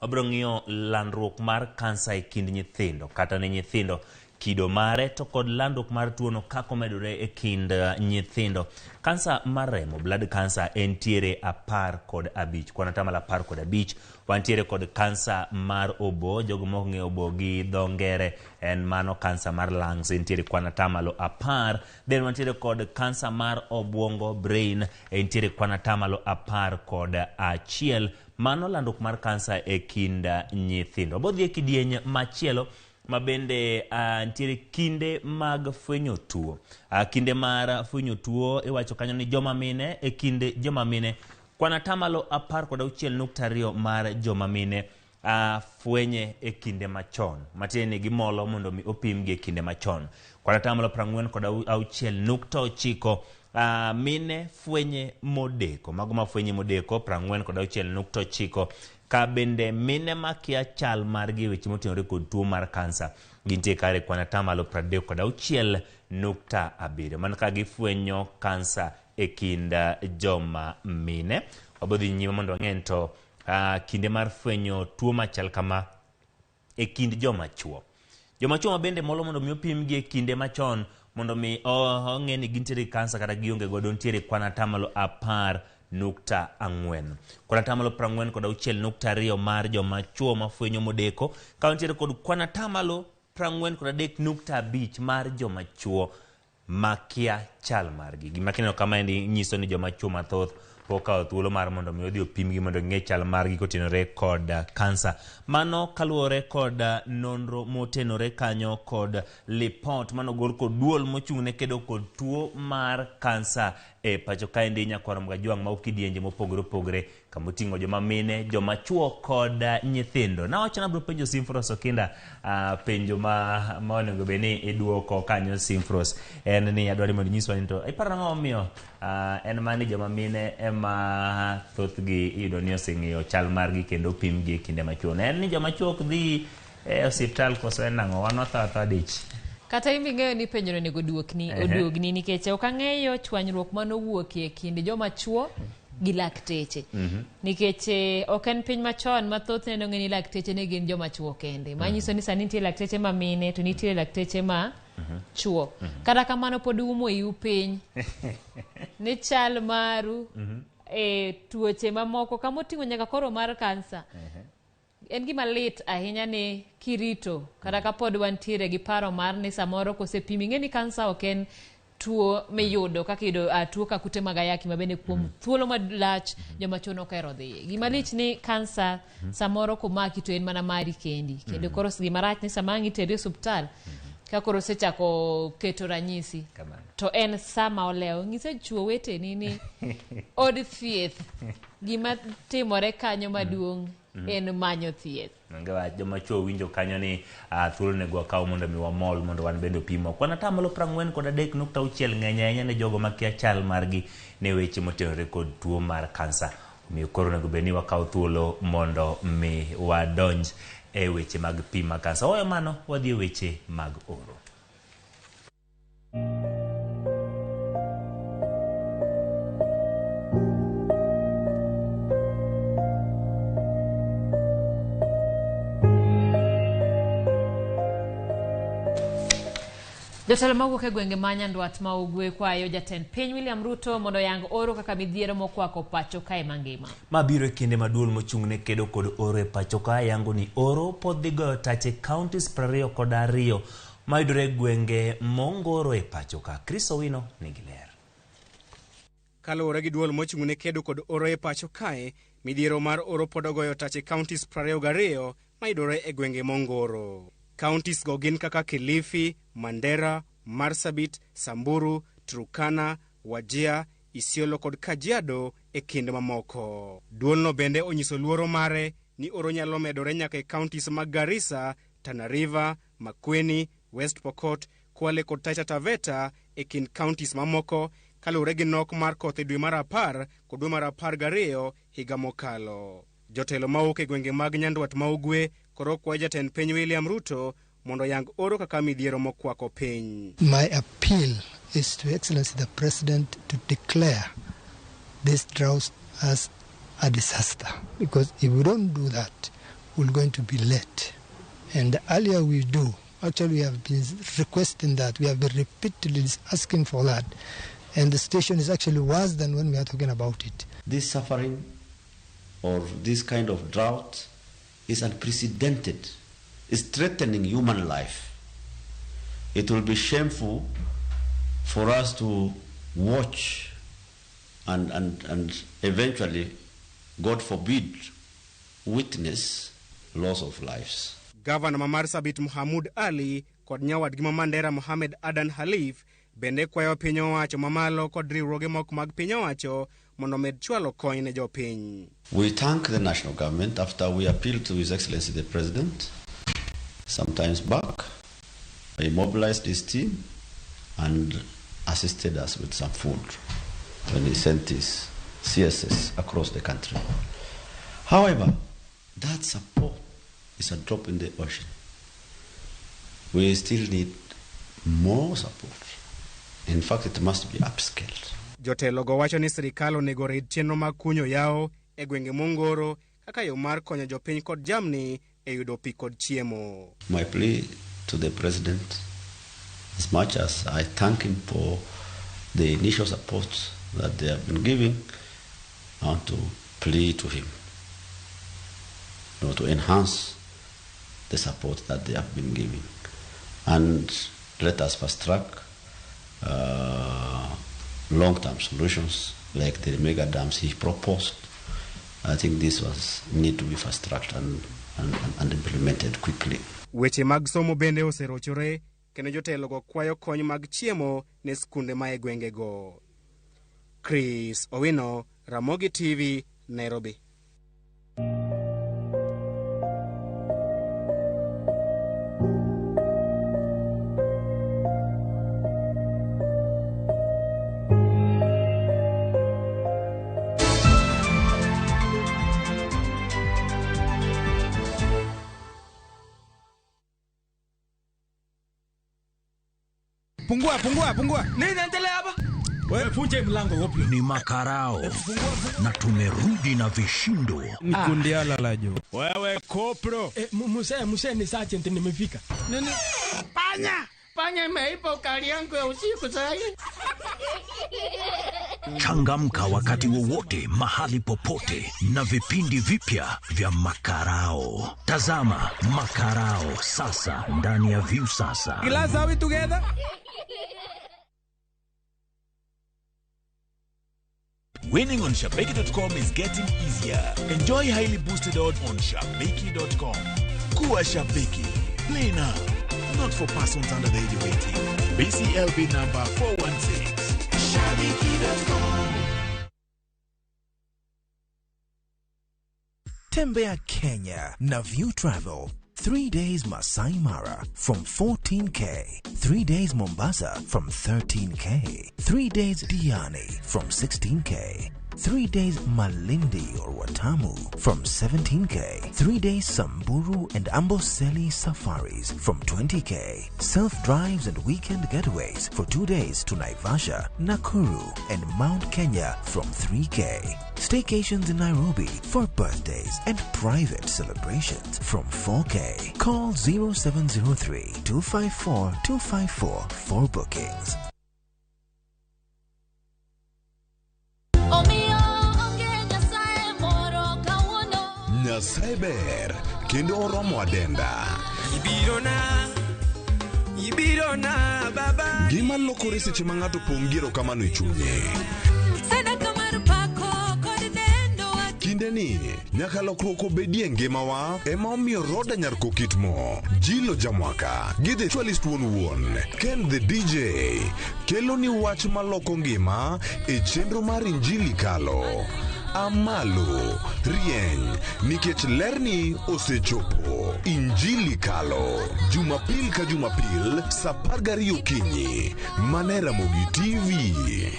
wabiro ng'iyo landruok mar kansa e kind nyithindo kata ne nyithindo, kido mare to kod landruok mar tuono kaka omedore e kind nyithindo. Kansa mar remo, blood cancer, entiere 15, kwan atamalo 15. Wantiere kod kansa mar obo, jogo mok ong'eyo obo gi dho ngere en mano kansa mar lungs, entiere kwan atamalo 10. Then wantiere kod kansa mar obwongo, brain, entiere kwan atamalo 11. Mano landruok mar kansa e kind nyithindo. Wabodhi e kidieny machielo ma bende nitiere kinde mag fwenyo tuo. Kinde mar fwenyo tuo iwacho kanyo ni joma mine e kind joma mine kwan atamalo 16.2 mar joma mine fwenye e kinde machon. Matiende ni gimolo mondo mi opimgi e kinde machon. Kwan atamalo 46.9 mine fwenye modeko. Mago ma fwenye modeko 46.9. Ka bende mine makia chal margi weche motenore kod tuo mar kansa gintie kare kwan atamalo 36.7. Mano ka gifwenyo kansa e kind joma mine. Wabodhi nyime mondo wang'e to kinde mar fwenyo tuo machal kama e kind joma chuo. Joma chuo ma bende molo mondo mi opimgi e kinde machon mondo mi ong'e ni gintiere gi kansa kata gionge godo nitiere kwan atamalo 10.4. Kwan atamalo 46.2 mar joma chuo mafwenyo modeko, ka wantiere kod kwan atamalo 43.5 mar joma chuo makia chal margi. Gima kineno kama endi nyiso ni joma chuo mathoth pok okawo thuolo mar mondo mi odhi opimgi mondo ging'e chal margi kotenore kod kansa. Mano kaluwore kod nonro motenore kanyo kod lipot manogol kod duol mochung' ne kedo kod tuo mar kansa e pacho kaendi nyakwar Mgajwang' ma kidienje mopogore opogore kamoting'o joma mine, joma chuo kod nyithindo. Nawacho nabiro penjo Simfros Okinda penjo ma onego bed ni iduoko kanyo Simfros en ni adwaro ni mondo inyiswa ni to iparo ang'o momiyo en mana ni joma mine ema thothgi iyudo ni oseng'eyo chal margi kendo opimgi e kinde machon. En ni joma chuo ok dhi e osiptal koso en nang'o? Wan watho athoa dich. Kata in ing'eyo ni penjono onego oduokni, oduogni nikech ok ang'eyo chwanyruok manowuokie e kind joma chuo gi lakteche. Nikech ok en piny machon ma thothne nong'e ni lakteche ne gin joma chuo kende. Manyiso ni sani nitie lakteche ma mine to nitie lakteche ma chuo. Kata kamano pod umo iu piny ni chal maru e tuoche mamoko kamoting'o nyaka koro mar kansa. En gima lit ahinya ni kirito kata kapod wantiere gi paro mar ni samoro kosepimi ing'e ni kansa ok en tuo miyudo kaka iyudo tuo ka kute mag ayaki ma bende kuom thuolo malach joma chon ok ohero dhiye. Gima lich ni kansa samoro komaki to en mana mari kendi kendo koro gima rach ni sama ang' iteri e osuptal ka koro osechako keto ranyisi to en sama olewo ng'ise chuo weteni ni od thieth gima timore kanyo maduong' en manyo thieth. Onge wach joma chuo winjo kanyo ni thuolo onego wakaw mondo mi wamol mondo wan bende opimwa. Kwan atamalo 43.6 ng'eny ahinya ne jogo makia chal margi ne weche motenore kod tuo mar kansa. Omiyo koro onego bed ni wakaw thuolo mondo mi wadonj e weche mag pim mag kansa. Waweyo mano, wadhi e weche mag oro. Jotelo mawuok e gwenge ma Nyandwat ma Ugwe kwayo jatend piny William Ruto mondo oyang oro kaka midhiero mokwako pacho kae mangima. Ma biro e kinde ma duol mochung' ne kedo kod oro e pacho ka yango ni oro pod dhi goyo tach e counties 22 mayudore e gwenge mongoro e pacho ka. Chris Owino nigi ler. Kaluwore gi duol mochung' ne kedo kod oro e pacho kae, midhiero mar oro pod ogoyo tach e counties 22 mayudore e gwenge mongoro. Counties go gin kaka Kilifi, Mandera, Marsabit, Samburu, Turkana, Wajir, Isiolo kod Kajiado e kind mamoko. Duolno bende onyiso luoro mare ni oro nyalo medore nyaka e counties mag Garissa, Tana River, Makueni, West Pokot, Kwale kod Taita Taveta e kind counties mamoko kaluwore gi nok mar koth e dwe mar 10 kod dwe mar 12 higa mokalo. Jotelo mawuok e gwenge mag Nyandwat ma Ugwe koro kwayo jatend piny William Ruto mondo oyang oro kaka midhiero mokwako piny. My appeal is to Excellency the President to declare this drought as a disaster, because if we don't do that, we're going to be late. And the earlier we do, actually we have been requesting that, we have been repeatedly asking for that, and the situation is actually worse than when we are talking about it. This suffering or this kind of drought is unprecedented. It's threatening human life. It will be shameful for us to watch and eventually, God forbid, witness loss of lives. Gavana ma Marsabit Mohamud Ali kod nyawadgi ma Mandera Mohamed Adan Khalif bende kwayo piny owacho mamalo kod riwruoge moko mag piny owacho mondo omed chwalo kony ne jopiny. We thank the national government after we appealed to His Excellency the President sometimes back. He mobilized his team and assisted us with some food when he sent his CSS across the country. However, that support is a drop in the ocean. We still need more support. In fact, it must be upscaled. Jotelo go wacho ni sirikal onego rid chenro mag kunyo yawo e gwenge mongoro kaka yo mar konyo jopiny kod jamni e yudo pi kod chiemo. My plea to the president, as much as I thank him for the initial support that they have been giving, I want to plea to him, to enhance the support that they have been giving. And let us fast track long-term solutions like the mega dams he proposed. I think this was need to be fast-tracked and implemented quickly. Weche mag somo bende oserochore kendo jotelogo kwayo kony mag chiemo ne skunde ma e gwengego. Chris Owino, Ramogi TV, Nairobi. Pungua, pungua, pungua. Nini endelea hapa? Wewe funje mlango wapi? Ni makarao na tumerudi na vishindo. Ni kundi la jo. Wewe kopro. Muse, muse ni sergeant nimefika. Nini? Panya, panya imeipa ukali yangu ya usiku sasa. Changamka wakati wowote, mahali popote na vipindi vipya vya Makarao. Tazama Makarao sasa ndani ya Viusasa. Glass, are we together? Winning on Shabiki.com is getting easier. Enjoy highly boosted odds on Shabiki.com. Kuwa Shabiki. Play now. Not for persons under the age of 18. BCLB number 416. Shabiki.com. Tembea Kenya na View Travel. 3 days Masai Mara from 14K. 3 days Mombasa from 13K. 3 days Diani from 16K. 3 days Malindi or Watamu from 17K. 3 days Samburu and Amboseli safaris from 20K. Self-drives and weekend getaways for 2 days to Naivasha, Nakuru and Mount Kenya from 3K. Staycations in Nairobi for birthdays and private celebrations from 4K. Call 0703 254 254 for bookings. Nyasaye ber kendo oromo adenda. Ibirona baba. Gima lokore seche ma ng'ato pong' gi erokamano e chunye. Kinde ni nyaka lokruok obedie e ngimawa ema omiyo Roda Nyar Kokitmo, Jilo Jamwaka gi The Actualist wuon wuon, Ken the DJ kelo ni wach maloko ngima e chenro mar Injili Kalo. Amalo, rieny, nikech lerni osechopo. Injili Kalo, Jumapil ka Jumapil, saa 12 okinyi, mana e Ramogi TV.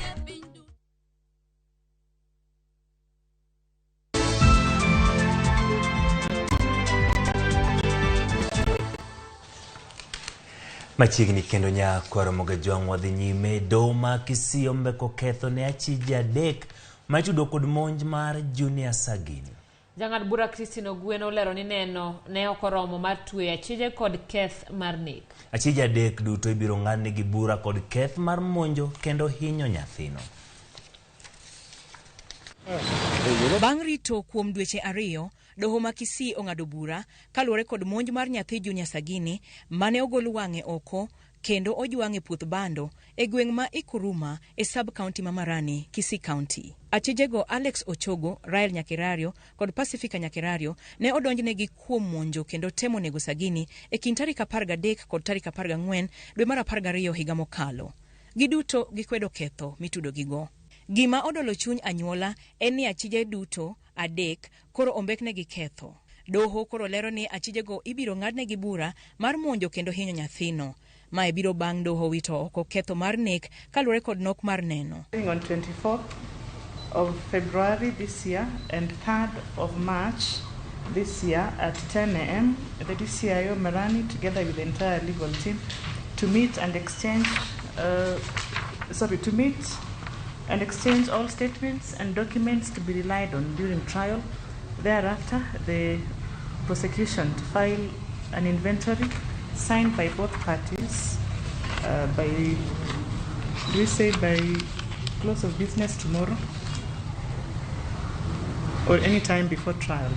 Machiegni kendo nyakwaro Mogajwang' wadhi nyime. Doho ma Kisii ombeko ketho ne achije adek maitudo kod monj mar Junior Sagini. Jang'ad bura Christine Ogweno olero ni neno ne ok oromo mar tweyo achije kod keth mar nek. Achije adek duto ibiro ng'adnegi bura kod keth mar monjo kendo hinyo nyathino. Bang' rito kuom dweche 2, doho ma Kisii ong'ado bura kaluwore kod monj mar nyathi Junior Sagini mane ogol wang'e oko kendo ojwang' e puoth bando e gweng' ma Ikuruma e sub-county ma Marani, Kisii County. Achijego Alex Ochogo, Rael Nyakerario kod Pacifica Nyakerario ne odonjnegi kuom monjo kendo temo nego Sagini e kind tarik 13 kod tarik 14 dwe mar 12 higa mokalo. Giduto gikwedo ketho mitudogigo. Gima odolo chuny anyuola en ni achije duto 3 koro ombeknegi ketho. Doho koro lero ni achijego ibiro ng'adnegi bura mar monjo kendo hinyo nyathino. Mae biro bang' doho wito oko ketho mar nek kaluwore kod nok mar neno. On 24th of February this year and 3rd of March this year at 10 a.m., the DCIO Marani together with the entire legal team to meet and exchange all statements and documents to be relied on during trial. Thereafter, the prosecution to file an inventory signed by both parties by close of business tomorrow or any time before trial.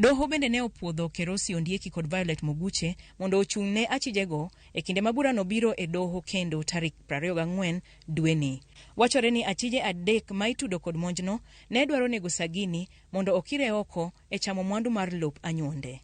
Doho bende ne opuodho Kerosi Ondieki kod Violet Moguche mondo ochung' ne achijego e kinde ma burano biro e doho kendo tarik 24 dweni. Wachore ni achije adek ma itudo kod monjno ne dwaro nego Sagini mondo okire oko e chamo mwandu mar lop anyuonde.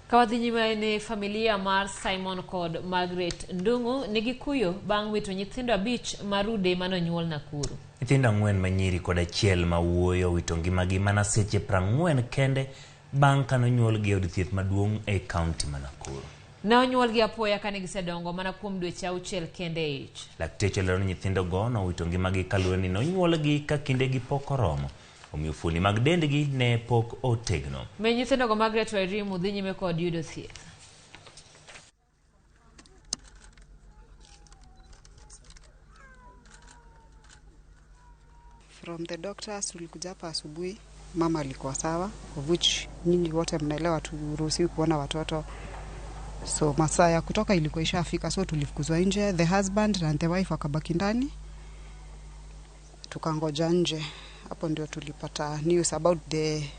Ka wadhi nyime ni familia mar Simon kod Margaret Ndung'u nigi kuyo bang' wito nyithindo abich marude manonyuol Nakuru. Nyithindo ang'wen ma nyiri kod achiel ma wuoyi owito ngimagi mana seche 40 kende bang' kanonyuolgi e od thieth maduong' e kaunti ma Nakuru. Ne onyuolgi apoya kane gisedongo mana kuom dweche auchiel kende e ich. Lakteche olero ni nyithindogo nowito ngimagi kaluwore ni nonyuolgi ka kindegi pok oromo. Omiyo fuoni mag dendgi ne pok otegno. Min nyithindogo Margaret Wairimu dhi nyime kod yudo thieth. From the doctors tulikuja hapa asubuhi, mama alikuwa sawa, of which nyinyi wote mnaelewa turuhusiwi kuona watoto. So masaa ya kutoka ilikuwa ishafika, so tulifukuzwa nje, the husband and the wife wakabaki ndani, tukangoja nje. Hapo ndio tulipata news about the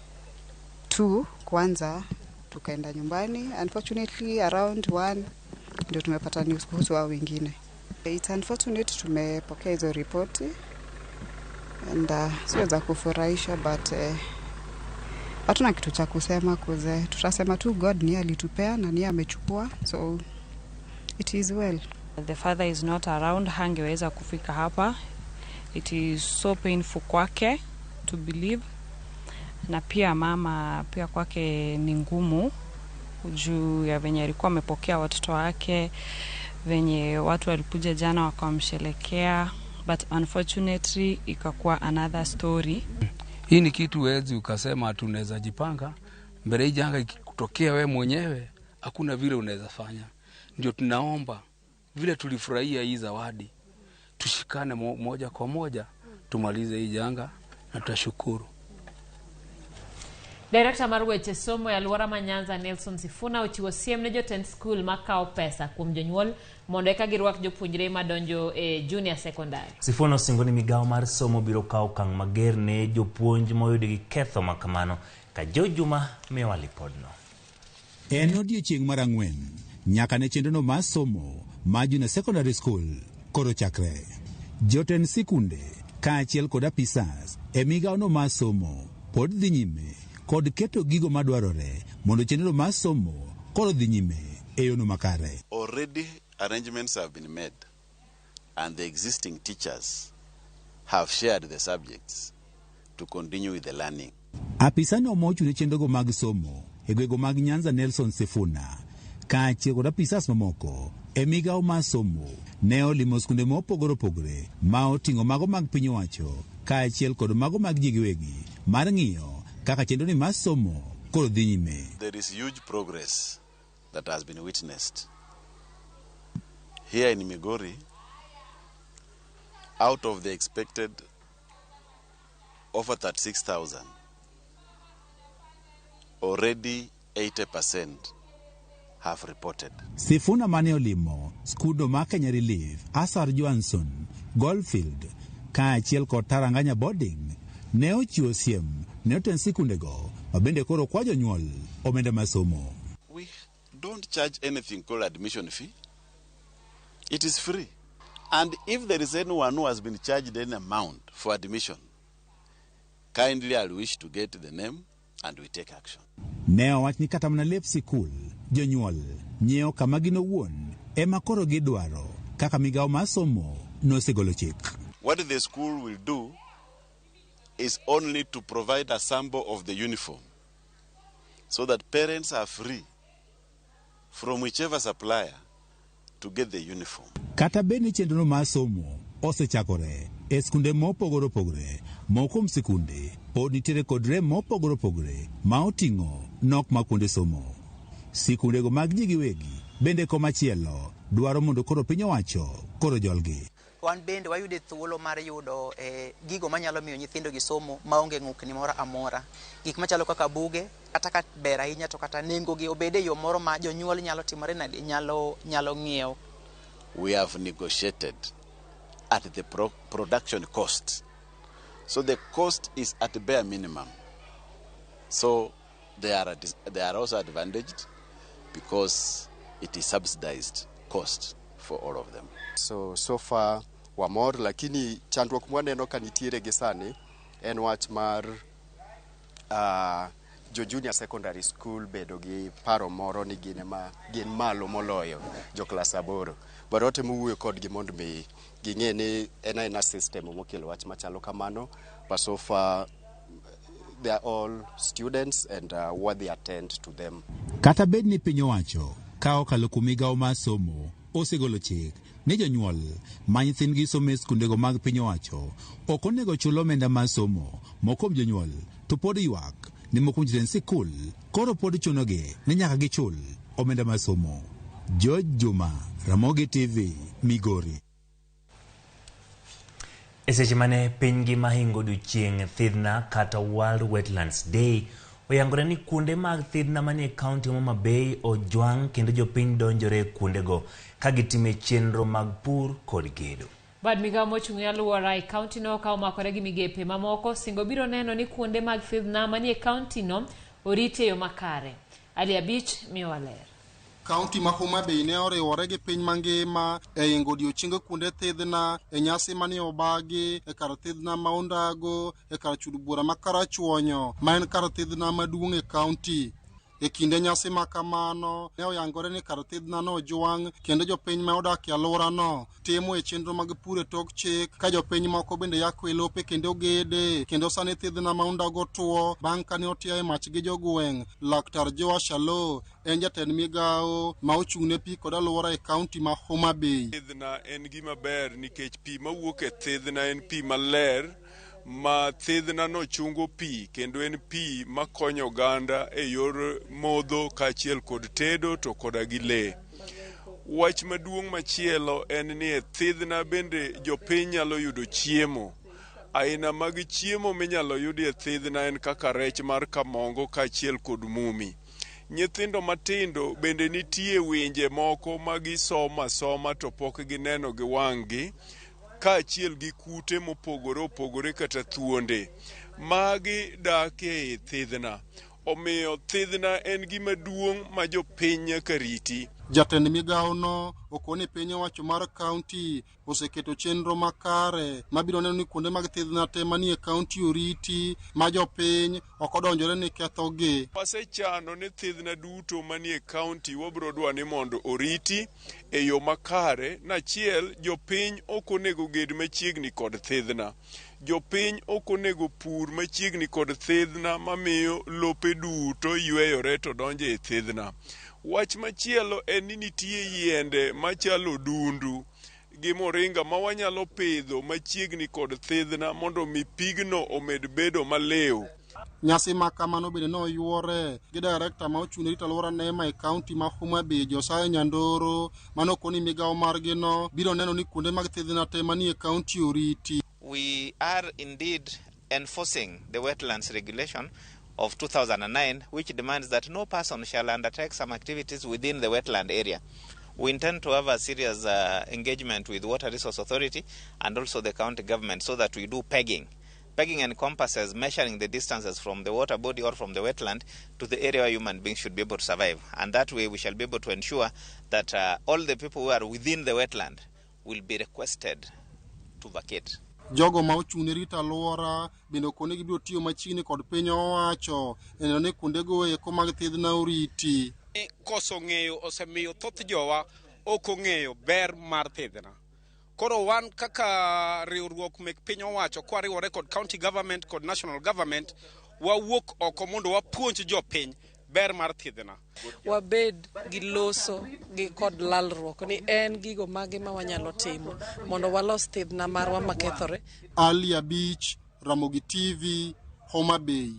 two kwanza, tukaenda nyumbani. Unfortunately around 1 ndio tumepata news kuhusu hao wengine. It's unfortunate tumepokea hizo ripoti and sio za kufurahisha, but hatuna kitu cha kusema kuze, tutasema tu God ni alitupea na ni amechukua, so it is well. The father is not around, hangeweza kufika hapa. It is so painful kwake to believe, na pia mama pia kwake ni ngumu juu ya venye alikuwa amepokea watoto wake, venye watu walikuja jana wakamshelekea, but unfortunately ikakuwa another story. Hii ni kitu huwezi ukasema tunaweza jipanga mbele hii janga ikikutokea we mwenyewe, hakuna vile unaweza fanya. Ndio tunaomba vile tulifurahia hii zawadi, tushikane moja kwa moja tumalize hii janga na tutashukuru. Director mar weche somo e alwora ma Nyanza Nelson Sifuna ochiwo siem ne jotend skul makawo pesa kuom jonyuol mondo eka girwak jopuonjre madonjo e junior secondary. Sifuna osingo ni migawo mar somo biro kawo okang' mager ne jopuonj moyud gi ketho makamano. Ka Juma miyowa lipodno. En odiechieng' mar ang'wen nyaka ne chenrono mar somo mar junior secondary school koro chakre. Jotend sikunde kaachiel kod apisas e migawono mar somo pod dhi nyime kod keto gigo madwarore mondo chenro mar somo koro dhi nyime e yono makare. Already arrangements have been made and the existing teachers have shared the subjects to continue with the learning. Apisano mochung' ne chenrogo mag somo e gwego mag Nyanza Nelson Sifuna kaachiel kod apisas mamoko e migawo mar somo ne olimo skunde mopogore opogore ma oting'o mago mag piny owacho kaachiel kod mago mag ji giwegi mar ng'iyo kaka chenro mar somo koro dhi nyime. There is huge progress that has been witnessed. Here in Migori, out of the expected over 36,000, already 80% have reported. Sifuna mane olimo skundo mar Kenya Relief, Asar Johnson, Goldfield kaachiel kod Taranganya Boarding ne ochiwo siem ne jotend sikundego ma bende koro kwa jonyuol omenda mar somo. We don't charge anything called admission fee. It is free. And if there is anyone who has been charged any amount for admission, kindly I'll wish to get the name and we take action. Ne owach ni kata mana lep sikul jonyuol nyiewo kama gin owuon ema koro gidwaro kaka migawo mar somo nosegolo chik. What the school will do is only to provide a sample of the uniform so that parents are free from whichever supplier to get the uniform. Kata bed ni chenro mar somo osechakore e skunde mopogore opogore, moko kuom sikunde pod nitiere kod rem mopogore opogore ma oting'o nok mar kuonde somo. Sikundego mag ji giwegi bende komachielo dwaro mondo koro piny owacho koro jolgi. Wan bende wayude thuolo mar yudo gigo manyalo miyo nyithindo gi somo maonge ng'ukni moro amora. Gik machalo kaka buge, kata ka ber ahinya to kata nengo gi obed e yo moro ma jonyuol nyalo timore nade, nyalo ng'iewo. We have negotiated at the production cost. So the cost is at bare minimum. So They are also advantaged because it is subsidized cost for all of them. So far wamor, lakini chandruok mwaneno ka nitiere gi sani en wach mar jo junior secondary school bedo gi paro moro ni gin ema gin malo moloyo jo klas 8. But watemo wuoyo kodgi mondo mi ging'e ni en aena system mokelo wach machalo kamano, but so far they are all students and what attend to them. Kata bed ni piny owacho ka okalo kuom migawo mar somo osegolo chik ni jonyuol ma nyithindgi somo e skundego mag piny owacho ok onego chul omenda mar somo, moko kuom jonyuol to pod ywak ni moko kuom jotend sikul koro pod chunogi ni nyaka gichul omenda mar somo. George Juma, Ramogi TV, Migori. E seche mane piny ngima hingo odiochieng' thidhna kata World Wetlands Day, oyangore ni kuonde mag thidhna manie kaunti ma Homa Bay ojwang' kendo jopiny donjore kuondego ka gitime chenro mag pur kod gedo. Bad migawo mochung' ne alwora e kaunti no ka omakore gi migepe mamoko singo biro neno ni kuonde mag thidhna manie kaunti no oriti e yo makare. Ali Abich miyowa ler. Kaunti ma Homa Bay ne oriwore gi piny mangima e ingo odiochienge kuonde thidhna e nyasi mane obagi e kar thidhna ma Ondago e kar chud bura ma Karachuonyo ma en kar thidhna maduong' e kaunti. E kinde nyasi ma kamano ne oyangore ni kar thidhna no ojwang' kendo jopiny ma odak e alworano timo e chenro mag pur e tok chik ka jopiny moko bende yako e lope kendo gede kendo sani thidhna ma Ondago tuo bang' kane otiaye mach gi jogweng'. Laktar Joash Aloo en jatend migawo ma ochung' ne pi kod alwora e kaunti ma Homa Bay. Thidhna en gima ber nikech pi mawuok e thidhna en pi maler ma thidhna no chungo pi kendo en pi makonyo oganda e yor modho kaachiel kod tedo to koda gi lee. Wach maduong' machielo en ni e thidhna bende jopiny nyalo yudo chiemo. Aina mag chiemo minyalo yudi e thidhna en kaka rech mar kamongo kaachiel kod mumi. Nyithindo matindo bende nitie winje moko ma gisomo asoma to pok gineno gi wang'gi kaachiel gi kute mopogore opogore kata thuonde. Magi dak e thidhna. Omiyo thidhna en gima duong' ma jopiny nyaka riti. Jatend migawo no okoni piny owacho mar kaunti oseketo chenro makare mabiro neno ni kuonde mag thidhna te manie kaunti oriti ma jopiny ok odonjore ni kethogi. Wasechano ni thidhna duto manie kaunti wabiro dwa ni mondo oriti e yo makare. Nachiel, jopiny ok onego ged machiegni kod thidhna. Jopiny ok onego pur machiegni kod thidhna mamiyo lope duto yweyore to donjo e thidhna. Wach machielo en ni nitie yiende machalo odundu gi moringa ma wanyalo pidho machiegni kod thidhna mondo mi pigno omed bedo maliw. Nyasi ma kamano bende noyuore gi director ma ochung' ne rito alwora NEMA e kaunti ma Homa Bay Josiah Nyandoro manokoni migawo margi no biro neno ni kuonde mag thidhna te manie kaunti oriti. We are indeed enforcing the wetlands regulation of 2009, which demands that no person shall undertake some activities within the wetland area. We intend to have a serious engagement with Water Resource Authority and also the county government so that we do pegging. Pegging encompasses measuring the distances from the water body or from the wetland to the area where human beings should be able to survive. And that way we shall be able to ensure that all the people who are within the wetland will be requested to vacate. Jogo ma ochung' ne rito alwora bende okone gibiro tiyo machiegni kod piny owacho e neno ni kuondego eko mag thidhna oriti. Koso ng'eyo osemiyo thoth jowa ok ong'eyo ber mar thidhna. Koro wan kaka riwruok mek piny owacho kwariwore kod county government kod national government wawuok oko mondo wapuonj jopiny ber mar thidhna. Wabed gi loso gi kod lalruok ni en gigo mage ma wanyalo timo mondo walos thidhna marwa makethore. Ali Abich, Ramogi TV, Homa Bay.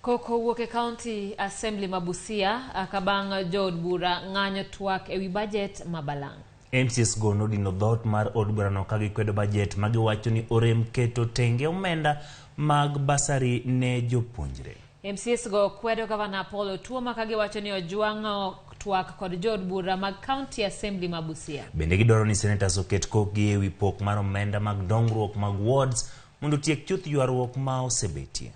Koko wuok e County Assembly ma Busia ka bang' jood bura ng'anyo twak ewi bajet ma balang'. MCAs go nodino dhoot mar od burano ka gikwedo bajet ma giwacho ni orem keto tenge omenda mag basari ne jopuonjre. MCAs go kwedo gavana Paul Otuoma ka giwacho ni ojwang'o twak kod jood bura mag County Assembly ma Busia. Bende gidwaro ni senators oket kokgi ewi pok mar omenda mag dongruok mag wards mondo otiek chuth ywaruok ma osebetie.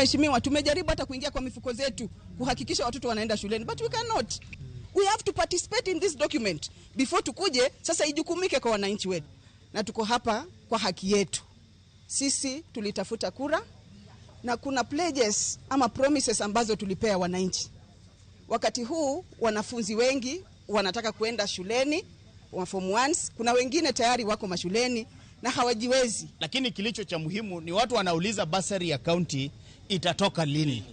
waheshimiwa tumejaribu hata kuingia kwa mifuko zetu kuhakikisha watoto wanaenda shuleni, but we cannot. We have to participate in this document before tukuje sasa ijukumike kwa wananchi wetu, na tuko hapa kwa haki yetu. Sisi tulitafuta kura na kuna pledges ama promises ambazo tulipea wananchi. Wakati huu wanafunzi wengi wanataka kuenda shuleni wa form 1, kuna wengine tayari wako mashuleni na hawajiwezi. Lakini kilicho cha muhimu ni watu wanauliza basari ya county itatoka lini.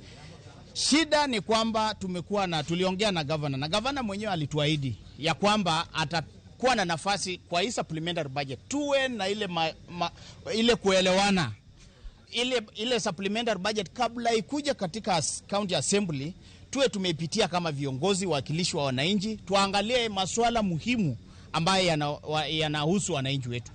Shida ni kwamba tumekuwa na tuliongea na governor, na governor mwenyewe alituahidi ya kwamba atakuwa na nafasi kwa hii supplementary budget, tuwe na ile ile kuelewana, ile supplementary budget kabla ikuja katika county assembly, tuwe tumeipitia kama viongozi wawakilishi wa wananchi, tuangalie masuala muhimu ambayo yanahusu wananchi wetu.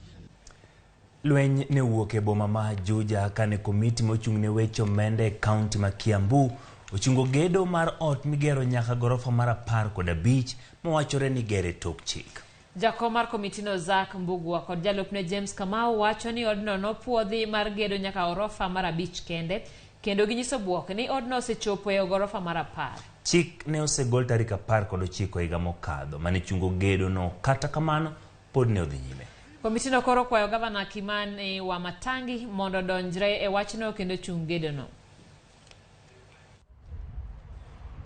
Lweny ne owuok e boma ma Juja kane komiti mochung' ne weche omenda e kaunti ma Kiambu ochungo gedo mar ot migero nyaka gorofa mar 15 mawachore ni gere tok chik. Jakom mar komitino Zack Mbugua kod jalupne James Kamau wacho ni odno nopuodhi mar gedo nyaka orofa mar 5 kende, kendo ginyiso bwok ni odno osechopo e gorofa mar 10. Chik ne osegol tarik 19 higa mokadho mane chungo gedo no, kata kamano pod ne odhi nyime. Komitino koro kwayo gavana Kimani Wamatangi mondo odonjre e wachno kendo chung gedono.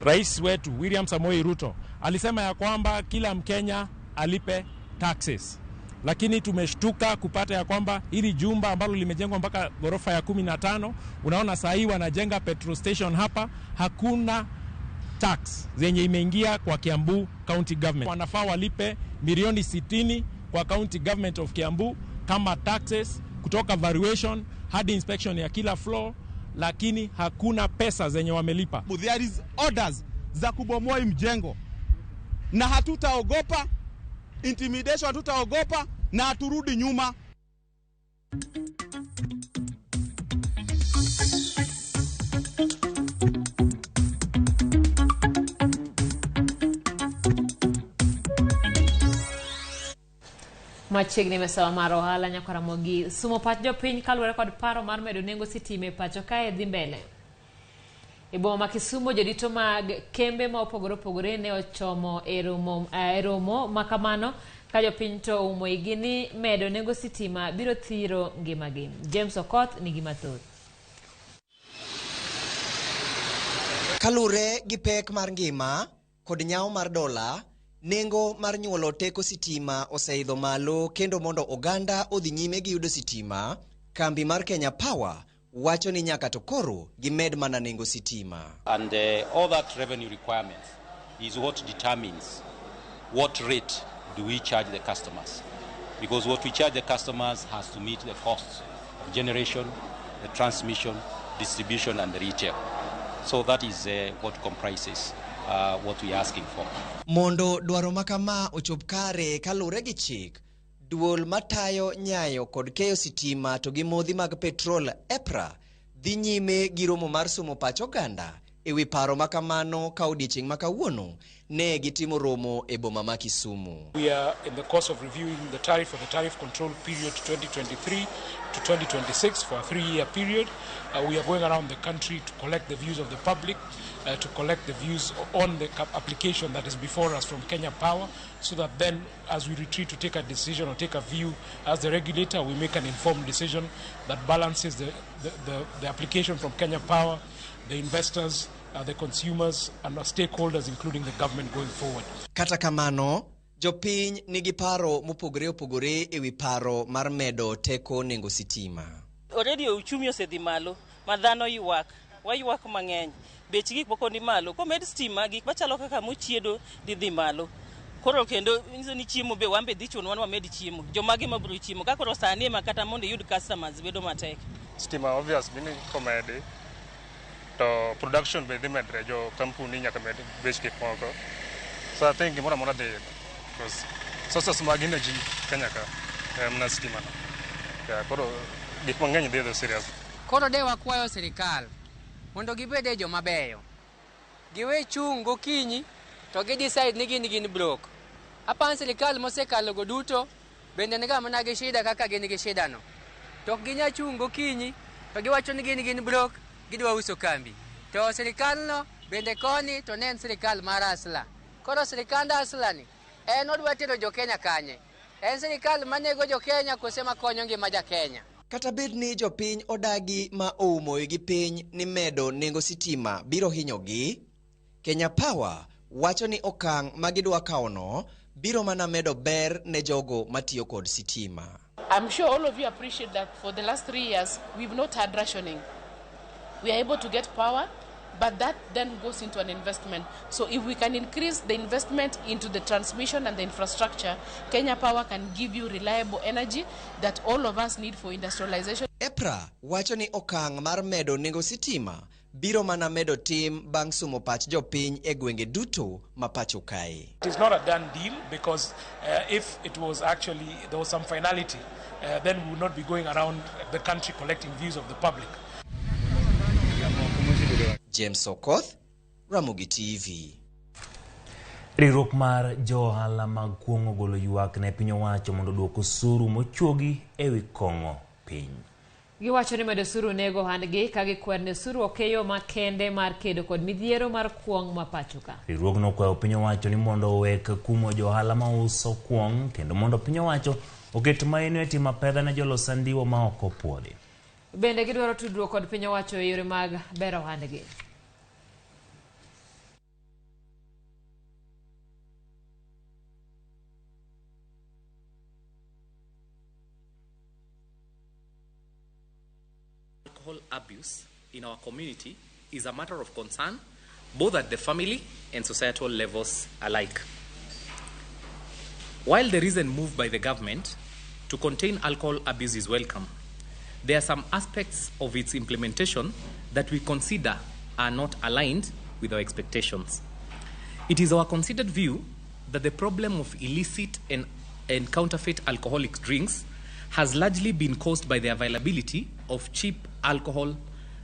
Rais wetu William Samoei Ruto alisema ya kwamba kila Mkenya alipe taxes, lakini tumeshtuka kupata ya kwamba hili jumba ambalo limejengwa mpaka ghorofa ya 15, unaona saa hii wanajenga petrol station hapa, hakuna tax zenye imeingia kwa Kiambu County Government. Wanafaa walipe milioni 60 kwa County Government of Kiambu kama taxes, kutoka valuation hadi inspection ya kila floor, lakini hakuna pesa zenye wamelipa. There is orders za kubomoa mjengo, na hatutaogopa intimidation, hatutaogopa na haturudi nyuma. Machiegni mesawa mar ohala Nyakwaramogi sumo pach jopiny kaluwore kod paro mar medo nengo sitima e pacho kae dhi mbele. E boma ma Kisumu, jodito mag kembe ma opogore opogore ne ochomo e romo ma kamano ka jopiny to oumo igi ni medo nengo sitima biro thiro ngimagi. James Okoth nigi mathoth. Kalure gi pek mar ngima kod nyao mar dola, nengo mar nyuolo teko sitima oseidho malo, kendo mondo oganda odhi nyime gi yudo sitima, kambi mar Kenya Power wacho ni nyaka to koro gimed mana nengo sitima. And all that revenue requirements is what determines what rate do we charge the customers. Because what we charge the customers has to meet the costs of generation, the transmission, distribution and the retail. So that is what comprises what we are asking for. Mondo dwaro makama ochop kare kalure gi chik, duol matayo nyayo kod keyo sitima to gi modhi mag petrol EPRA dhi nyime gi romo mar somo pach oganda ewi paro makamano ka odiechieng' ma kawuono ne gitimo romo e boma ma Kisumu. We are in the course of reviewing the tariff for the tariff control period 2023 to 2026 for a 3-year period. We are going around the country to collect the views of the public, to collect the views on the application that is before us from Kenya Power, so that then as we retreat to take a decision or take a view as the regulator, we make an informed decision that balances the application from Kenya Power, the investors, the consumers and our stakeholders, including the government going forward. Kata kamano, jopiny nigi paro mopogore opogore ewi paro mar medo teko nengo sitima. Already uchumi osedhi malo, ma dhano ywak, waywak mang'eny. Bech gik moko ni malo, komed stima gik machalo kaka mochiedo dhi malo. Koro kendo nyiso ni chiemo be wan be dhi chuno wan wamed chiemo. Jomage mabiro chiemo ka koro sani ema kata mondo iyud customers bedo matek. Stima obviously ni komedi to production be dhi medre, jo kampuni nyaka med bech gik moko. So I think gimoro amora dhi idho, because sources mag energy Kenya ka mana stima no. Yeah, koro gik mang'eny dhi idho serious. Koro de wakwayo sirikal mondo gibed joma beyo. Giwe chung' gokinyi to gi decide ni gin broke. Apan sirikal mosekalo go duto bende niga mana gi shida kaka gin gi shida no. To ok ginyal chung' gokinyi to giwacho ni gin broke. gidwa uso kambi. To sirikal no bende koni to ne en sirikal mar asla. Koro sirikand asla ni en odwa tero jo Kenya kanye? En sirikal manego jo Kenya kose makonyo ngima ja Kenya? Kata bed ni jopiny odagi ma oumo wigi piny ni medo nengo sitima biro hinyogi, Kenya Power wacho ni okang' ma gidwa kawono biro mana medo ber ne jogo matiyo kod sitima. I'm sure all of you appreciate that for the last 3 years we've not had rationing. We are able to get power, but that then goes into an investment. So if we can increase the investment into the transmission and the infrastructure, Kenya Power can give you reliable energy that all of us need for industrialization. EPRA wacho ni okang' mar medo nengo sitima biro mana medo tim bang' sumo pach jopiny e gwenge duto ma pacho kae. It is not a done deal because if it was actually, there was some finality, then we would not be going around the country collecting views of the public. James Okoth, Ramogi TV. Riwruok mar jo ohala mag kuong'o ogolo ywak ne piny owacho mondo oduok osuru mochuogi ewi kong'o piny. Giwacho ni medo osuru nego ohandgi ka gikwer ni osuru ok e yo makende mar kedo kod midhiero mar kuong' ma pacho ka. Riwruogno okwayo piny owacho ni mondo owek kumo jo ohala mauso kuong' kendo mondo piny owacho oket maino e timo apedha ne jolos andiwo ma ok opuodhi. Bende gidwaro tudruok kod piny owacho e yore mag bero ohandgi. Alcohol abuse in our community is a matter of concern both at the family and societal levels alike. While the recent move by the government to contain alcohol abuse is welcome, there are some aspects of its implementation that we consider are not aligned with our expectations. It is our considered view that the problem of illicit and counterfeit alcoholic drinks has largely been caused by the availability of cheap alcohol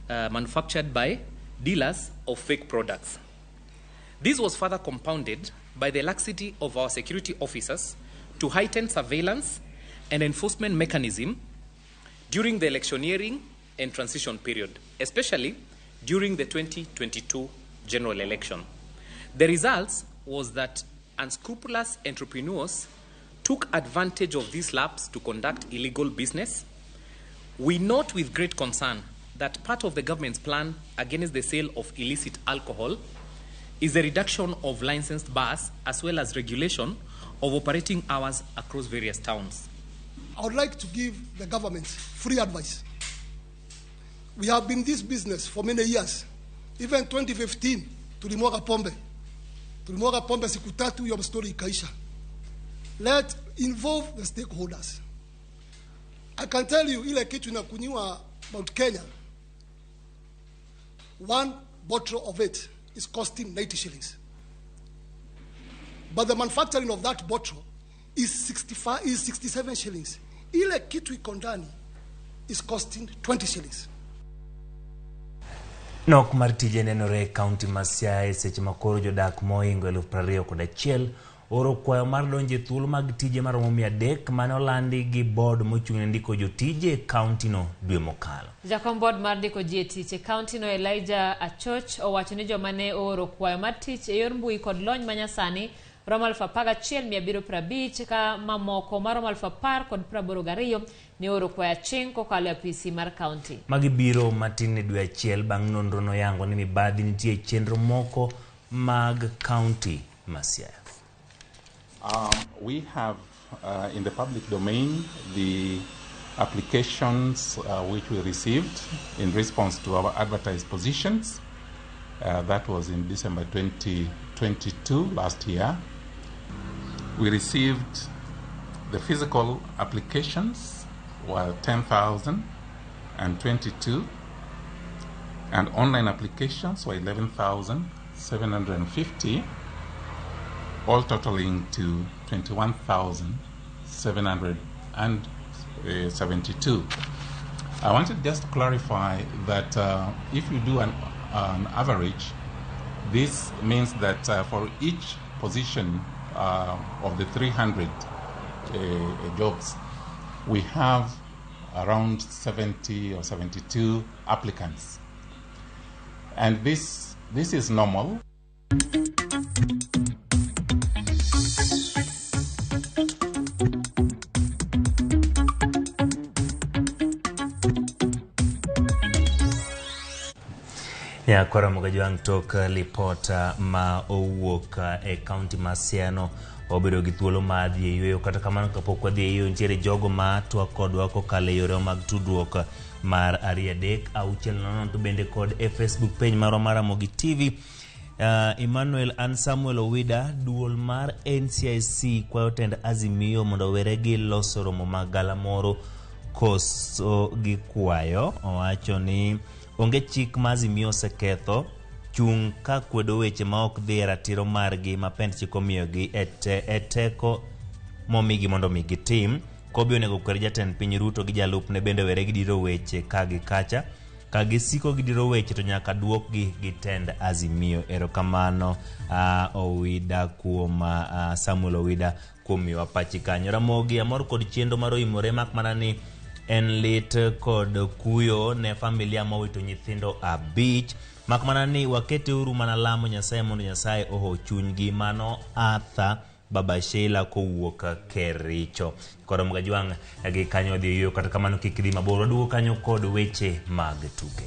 manufactured by dealers of fake products. This was further compounded by the laxity of our security officers to heighten surveillance and enforcement mechanism during the electioneering and transition period, especially during the 2022 general election. The results was that unscrupulous entrepreneurs took advantage of this lapse to conduct illegal business. We note with great concern that part of the government's plan against the sale of illicit alcohol is the reduction of licensed bars as well as regulation of operating hours across various towns. I would like to give the government free advice. We have been in this business for many years. Even 2015 tulimwaga pombe, tulimwaga pombe siku tatu, hiyo story ikaisha. Let involve the stakeholders. I can tell you ile kitu inakunyiwa Mount Kenya, one bottle of it is costing 90 shillings. But the manufacturing of that bottle is 65, is 67 shillings. Ile kitu iko ndani is costing 20 shillings. Nok mar tije nenore e kaunti ma Siaya e seche ma koro jodak mohingo 21,000 oro kwayo mar donjo e thuolo mag tije maromo 300 mane olandi gi board mochung' ne ndiko jotije e kaunti no dwe mokalo. Jakom board mar ndiko ji e tich e kaunti no Elijah Achoch owacho ni joma ne ooro kwayo mar tich e yor mbui kod lony manyasani romo 11,750 ka mamoko maromo 10,082 ne ooro kwayo aching' kokalo e apisi mar kaunti. Magi biro matin ne dwe achiel bang' nonro noyango ni mibadhi nitie e chenro moko mag kaunti ma Siaya. We have in the public domain the applications which we received in response to our advertised positions. That was in December 2022, last year. We received the physical applications were 10,022 and online applications were 11,750, all totaling to 21,772. I wanted just to clarify that if you do an average, this means that for each position of the 300 jobs, we have around 70 or 72 applicants. And this is normal. Nyakwara Mogajwang' tok lipot ma owuok e kaunti ma Siaya obedo gi thuolo mar dhi e yueyo. Kata kamano kapok wadhi e yueyo, nitiere jogo ma twak kodwa kokalo e yore mag tudruok mar 2 3 6 0 to bende kod e Facebook page marwa mar Ramogi TV. Emmanuel Ann Samuel Owida, duol mar NCIC kwayo tend Azimio mondo owere gi loso romo mag galamoro koso gi kwayo. Owacho ni onge chik ma Azimio oseketho, chung' ka kwedo weche ma ok dhi e ratiro margi ma pend chik omiyogi e teko momigi mondo mi gitim. Kobi onego kwer jatend piny Ruto gi jalupne bende were gi diro weche ka gi kacha. Ka gisiko gi diro weche to nyaka duokgi gi tend Azimio. Erokamano Owida kuom Samuel Owida kuom miyowa pachi kanyo. Ramogi amor kod chenro mar oimore mak mana ni en lit kod kuyo ne familia mowito nyithindo 5 mak mana ni waketeuru mana lamo Nyasaye mondo Nyasaye oho chunygi. Mano Arthur Baba Sheila kowuok Kericho. Kod Mogajwang' gi kanyo dhi yueyo, kata kamano kik dhi mabor, waduogo kanyo kod weche mag tuke.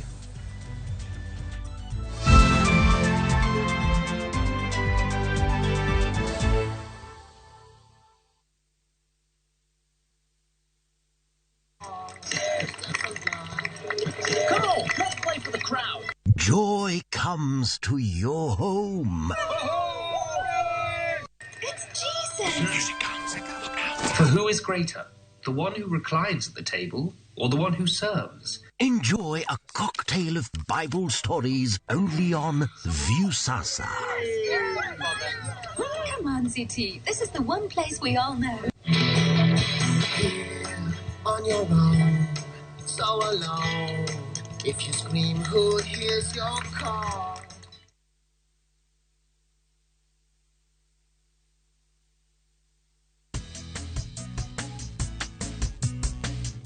Come on, let's play for the crowd. Joy comes to your home. It's Jesus. Here she comes. Look out. For who is greater, the one who reclines at the table or the one who serves? Enjoy a cocktail of Bible stories only on Viusasa. Come on, ZT. This is the one place we all know. Here, on your own, so alone. If you scream, who hears your call?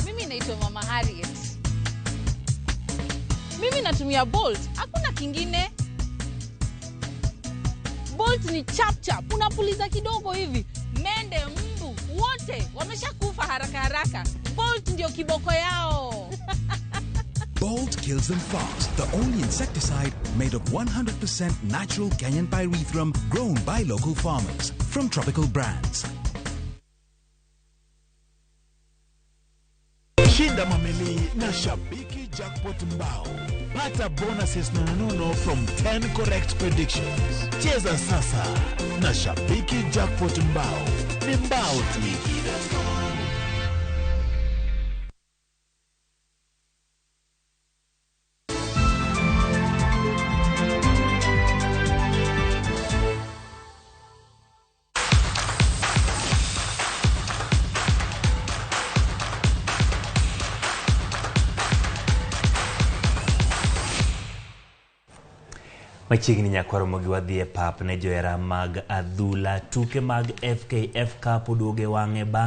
Mimi naitwa Mama Harriet. Mimi natumia Bolt, hakuna kingine. Bolt ni chap chap, unapuliza kidogo hivi, mende, mbu, wote wameshakufa haraka haraka. Bolt ndio kiboko yao. Bolt kills them fast, the only insecticide made of 100% natural Kenyan pyrethrum grown by local farmers from Tropical Brands. Shinda Mameli na Shabiki Jackpot Mbao. Pata bonuses nonono from 10 correct predictions. Cheza sasa na Shabiki Jackpot Mbao. Ni mbao tu. Machiegni nyakwaro mogi wadhi e pap ne johera mag adhula. Tuke mag FKF Cup oduogo e wang'e bang'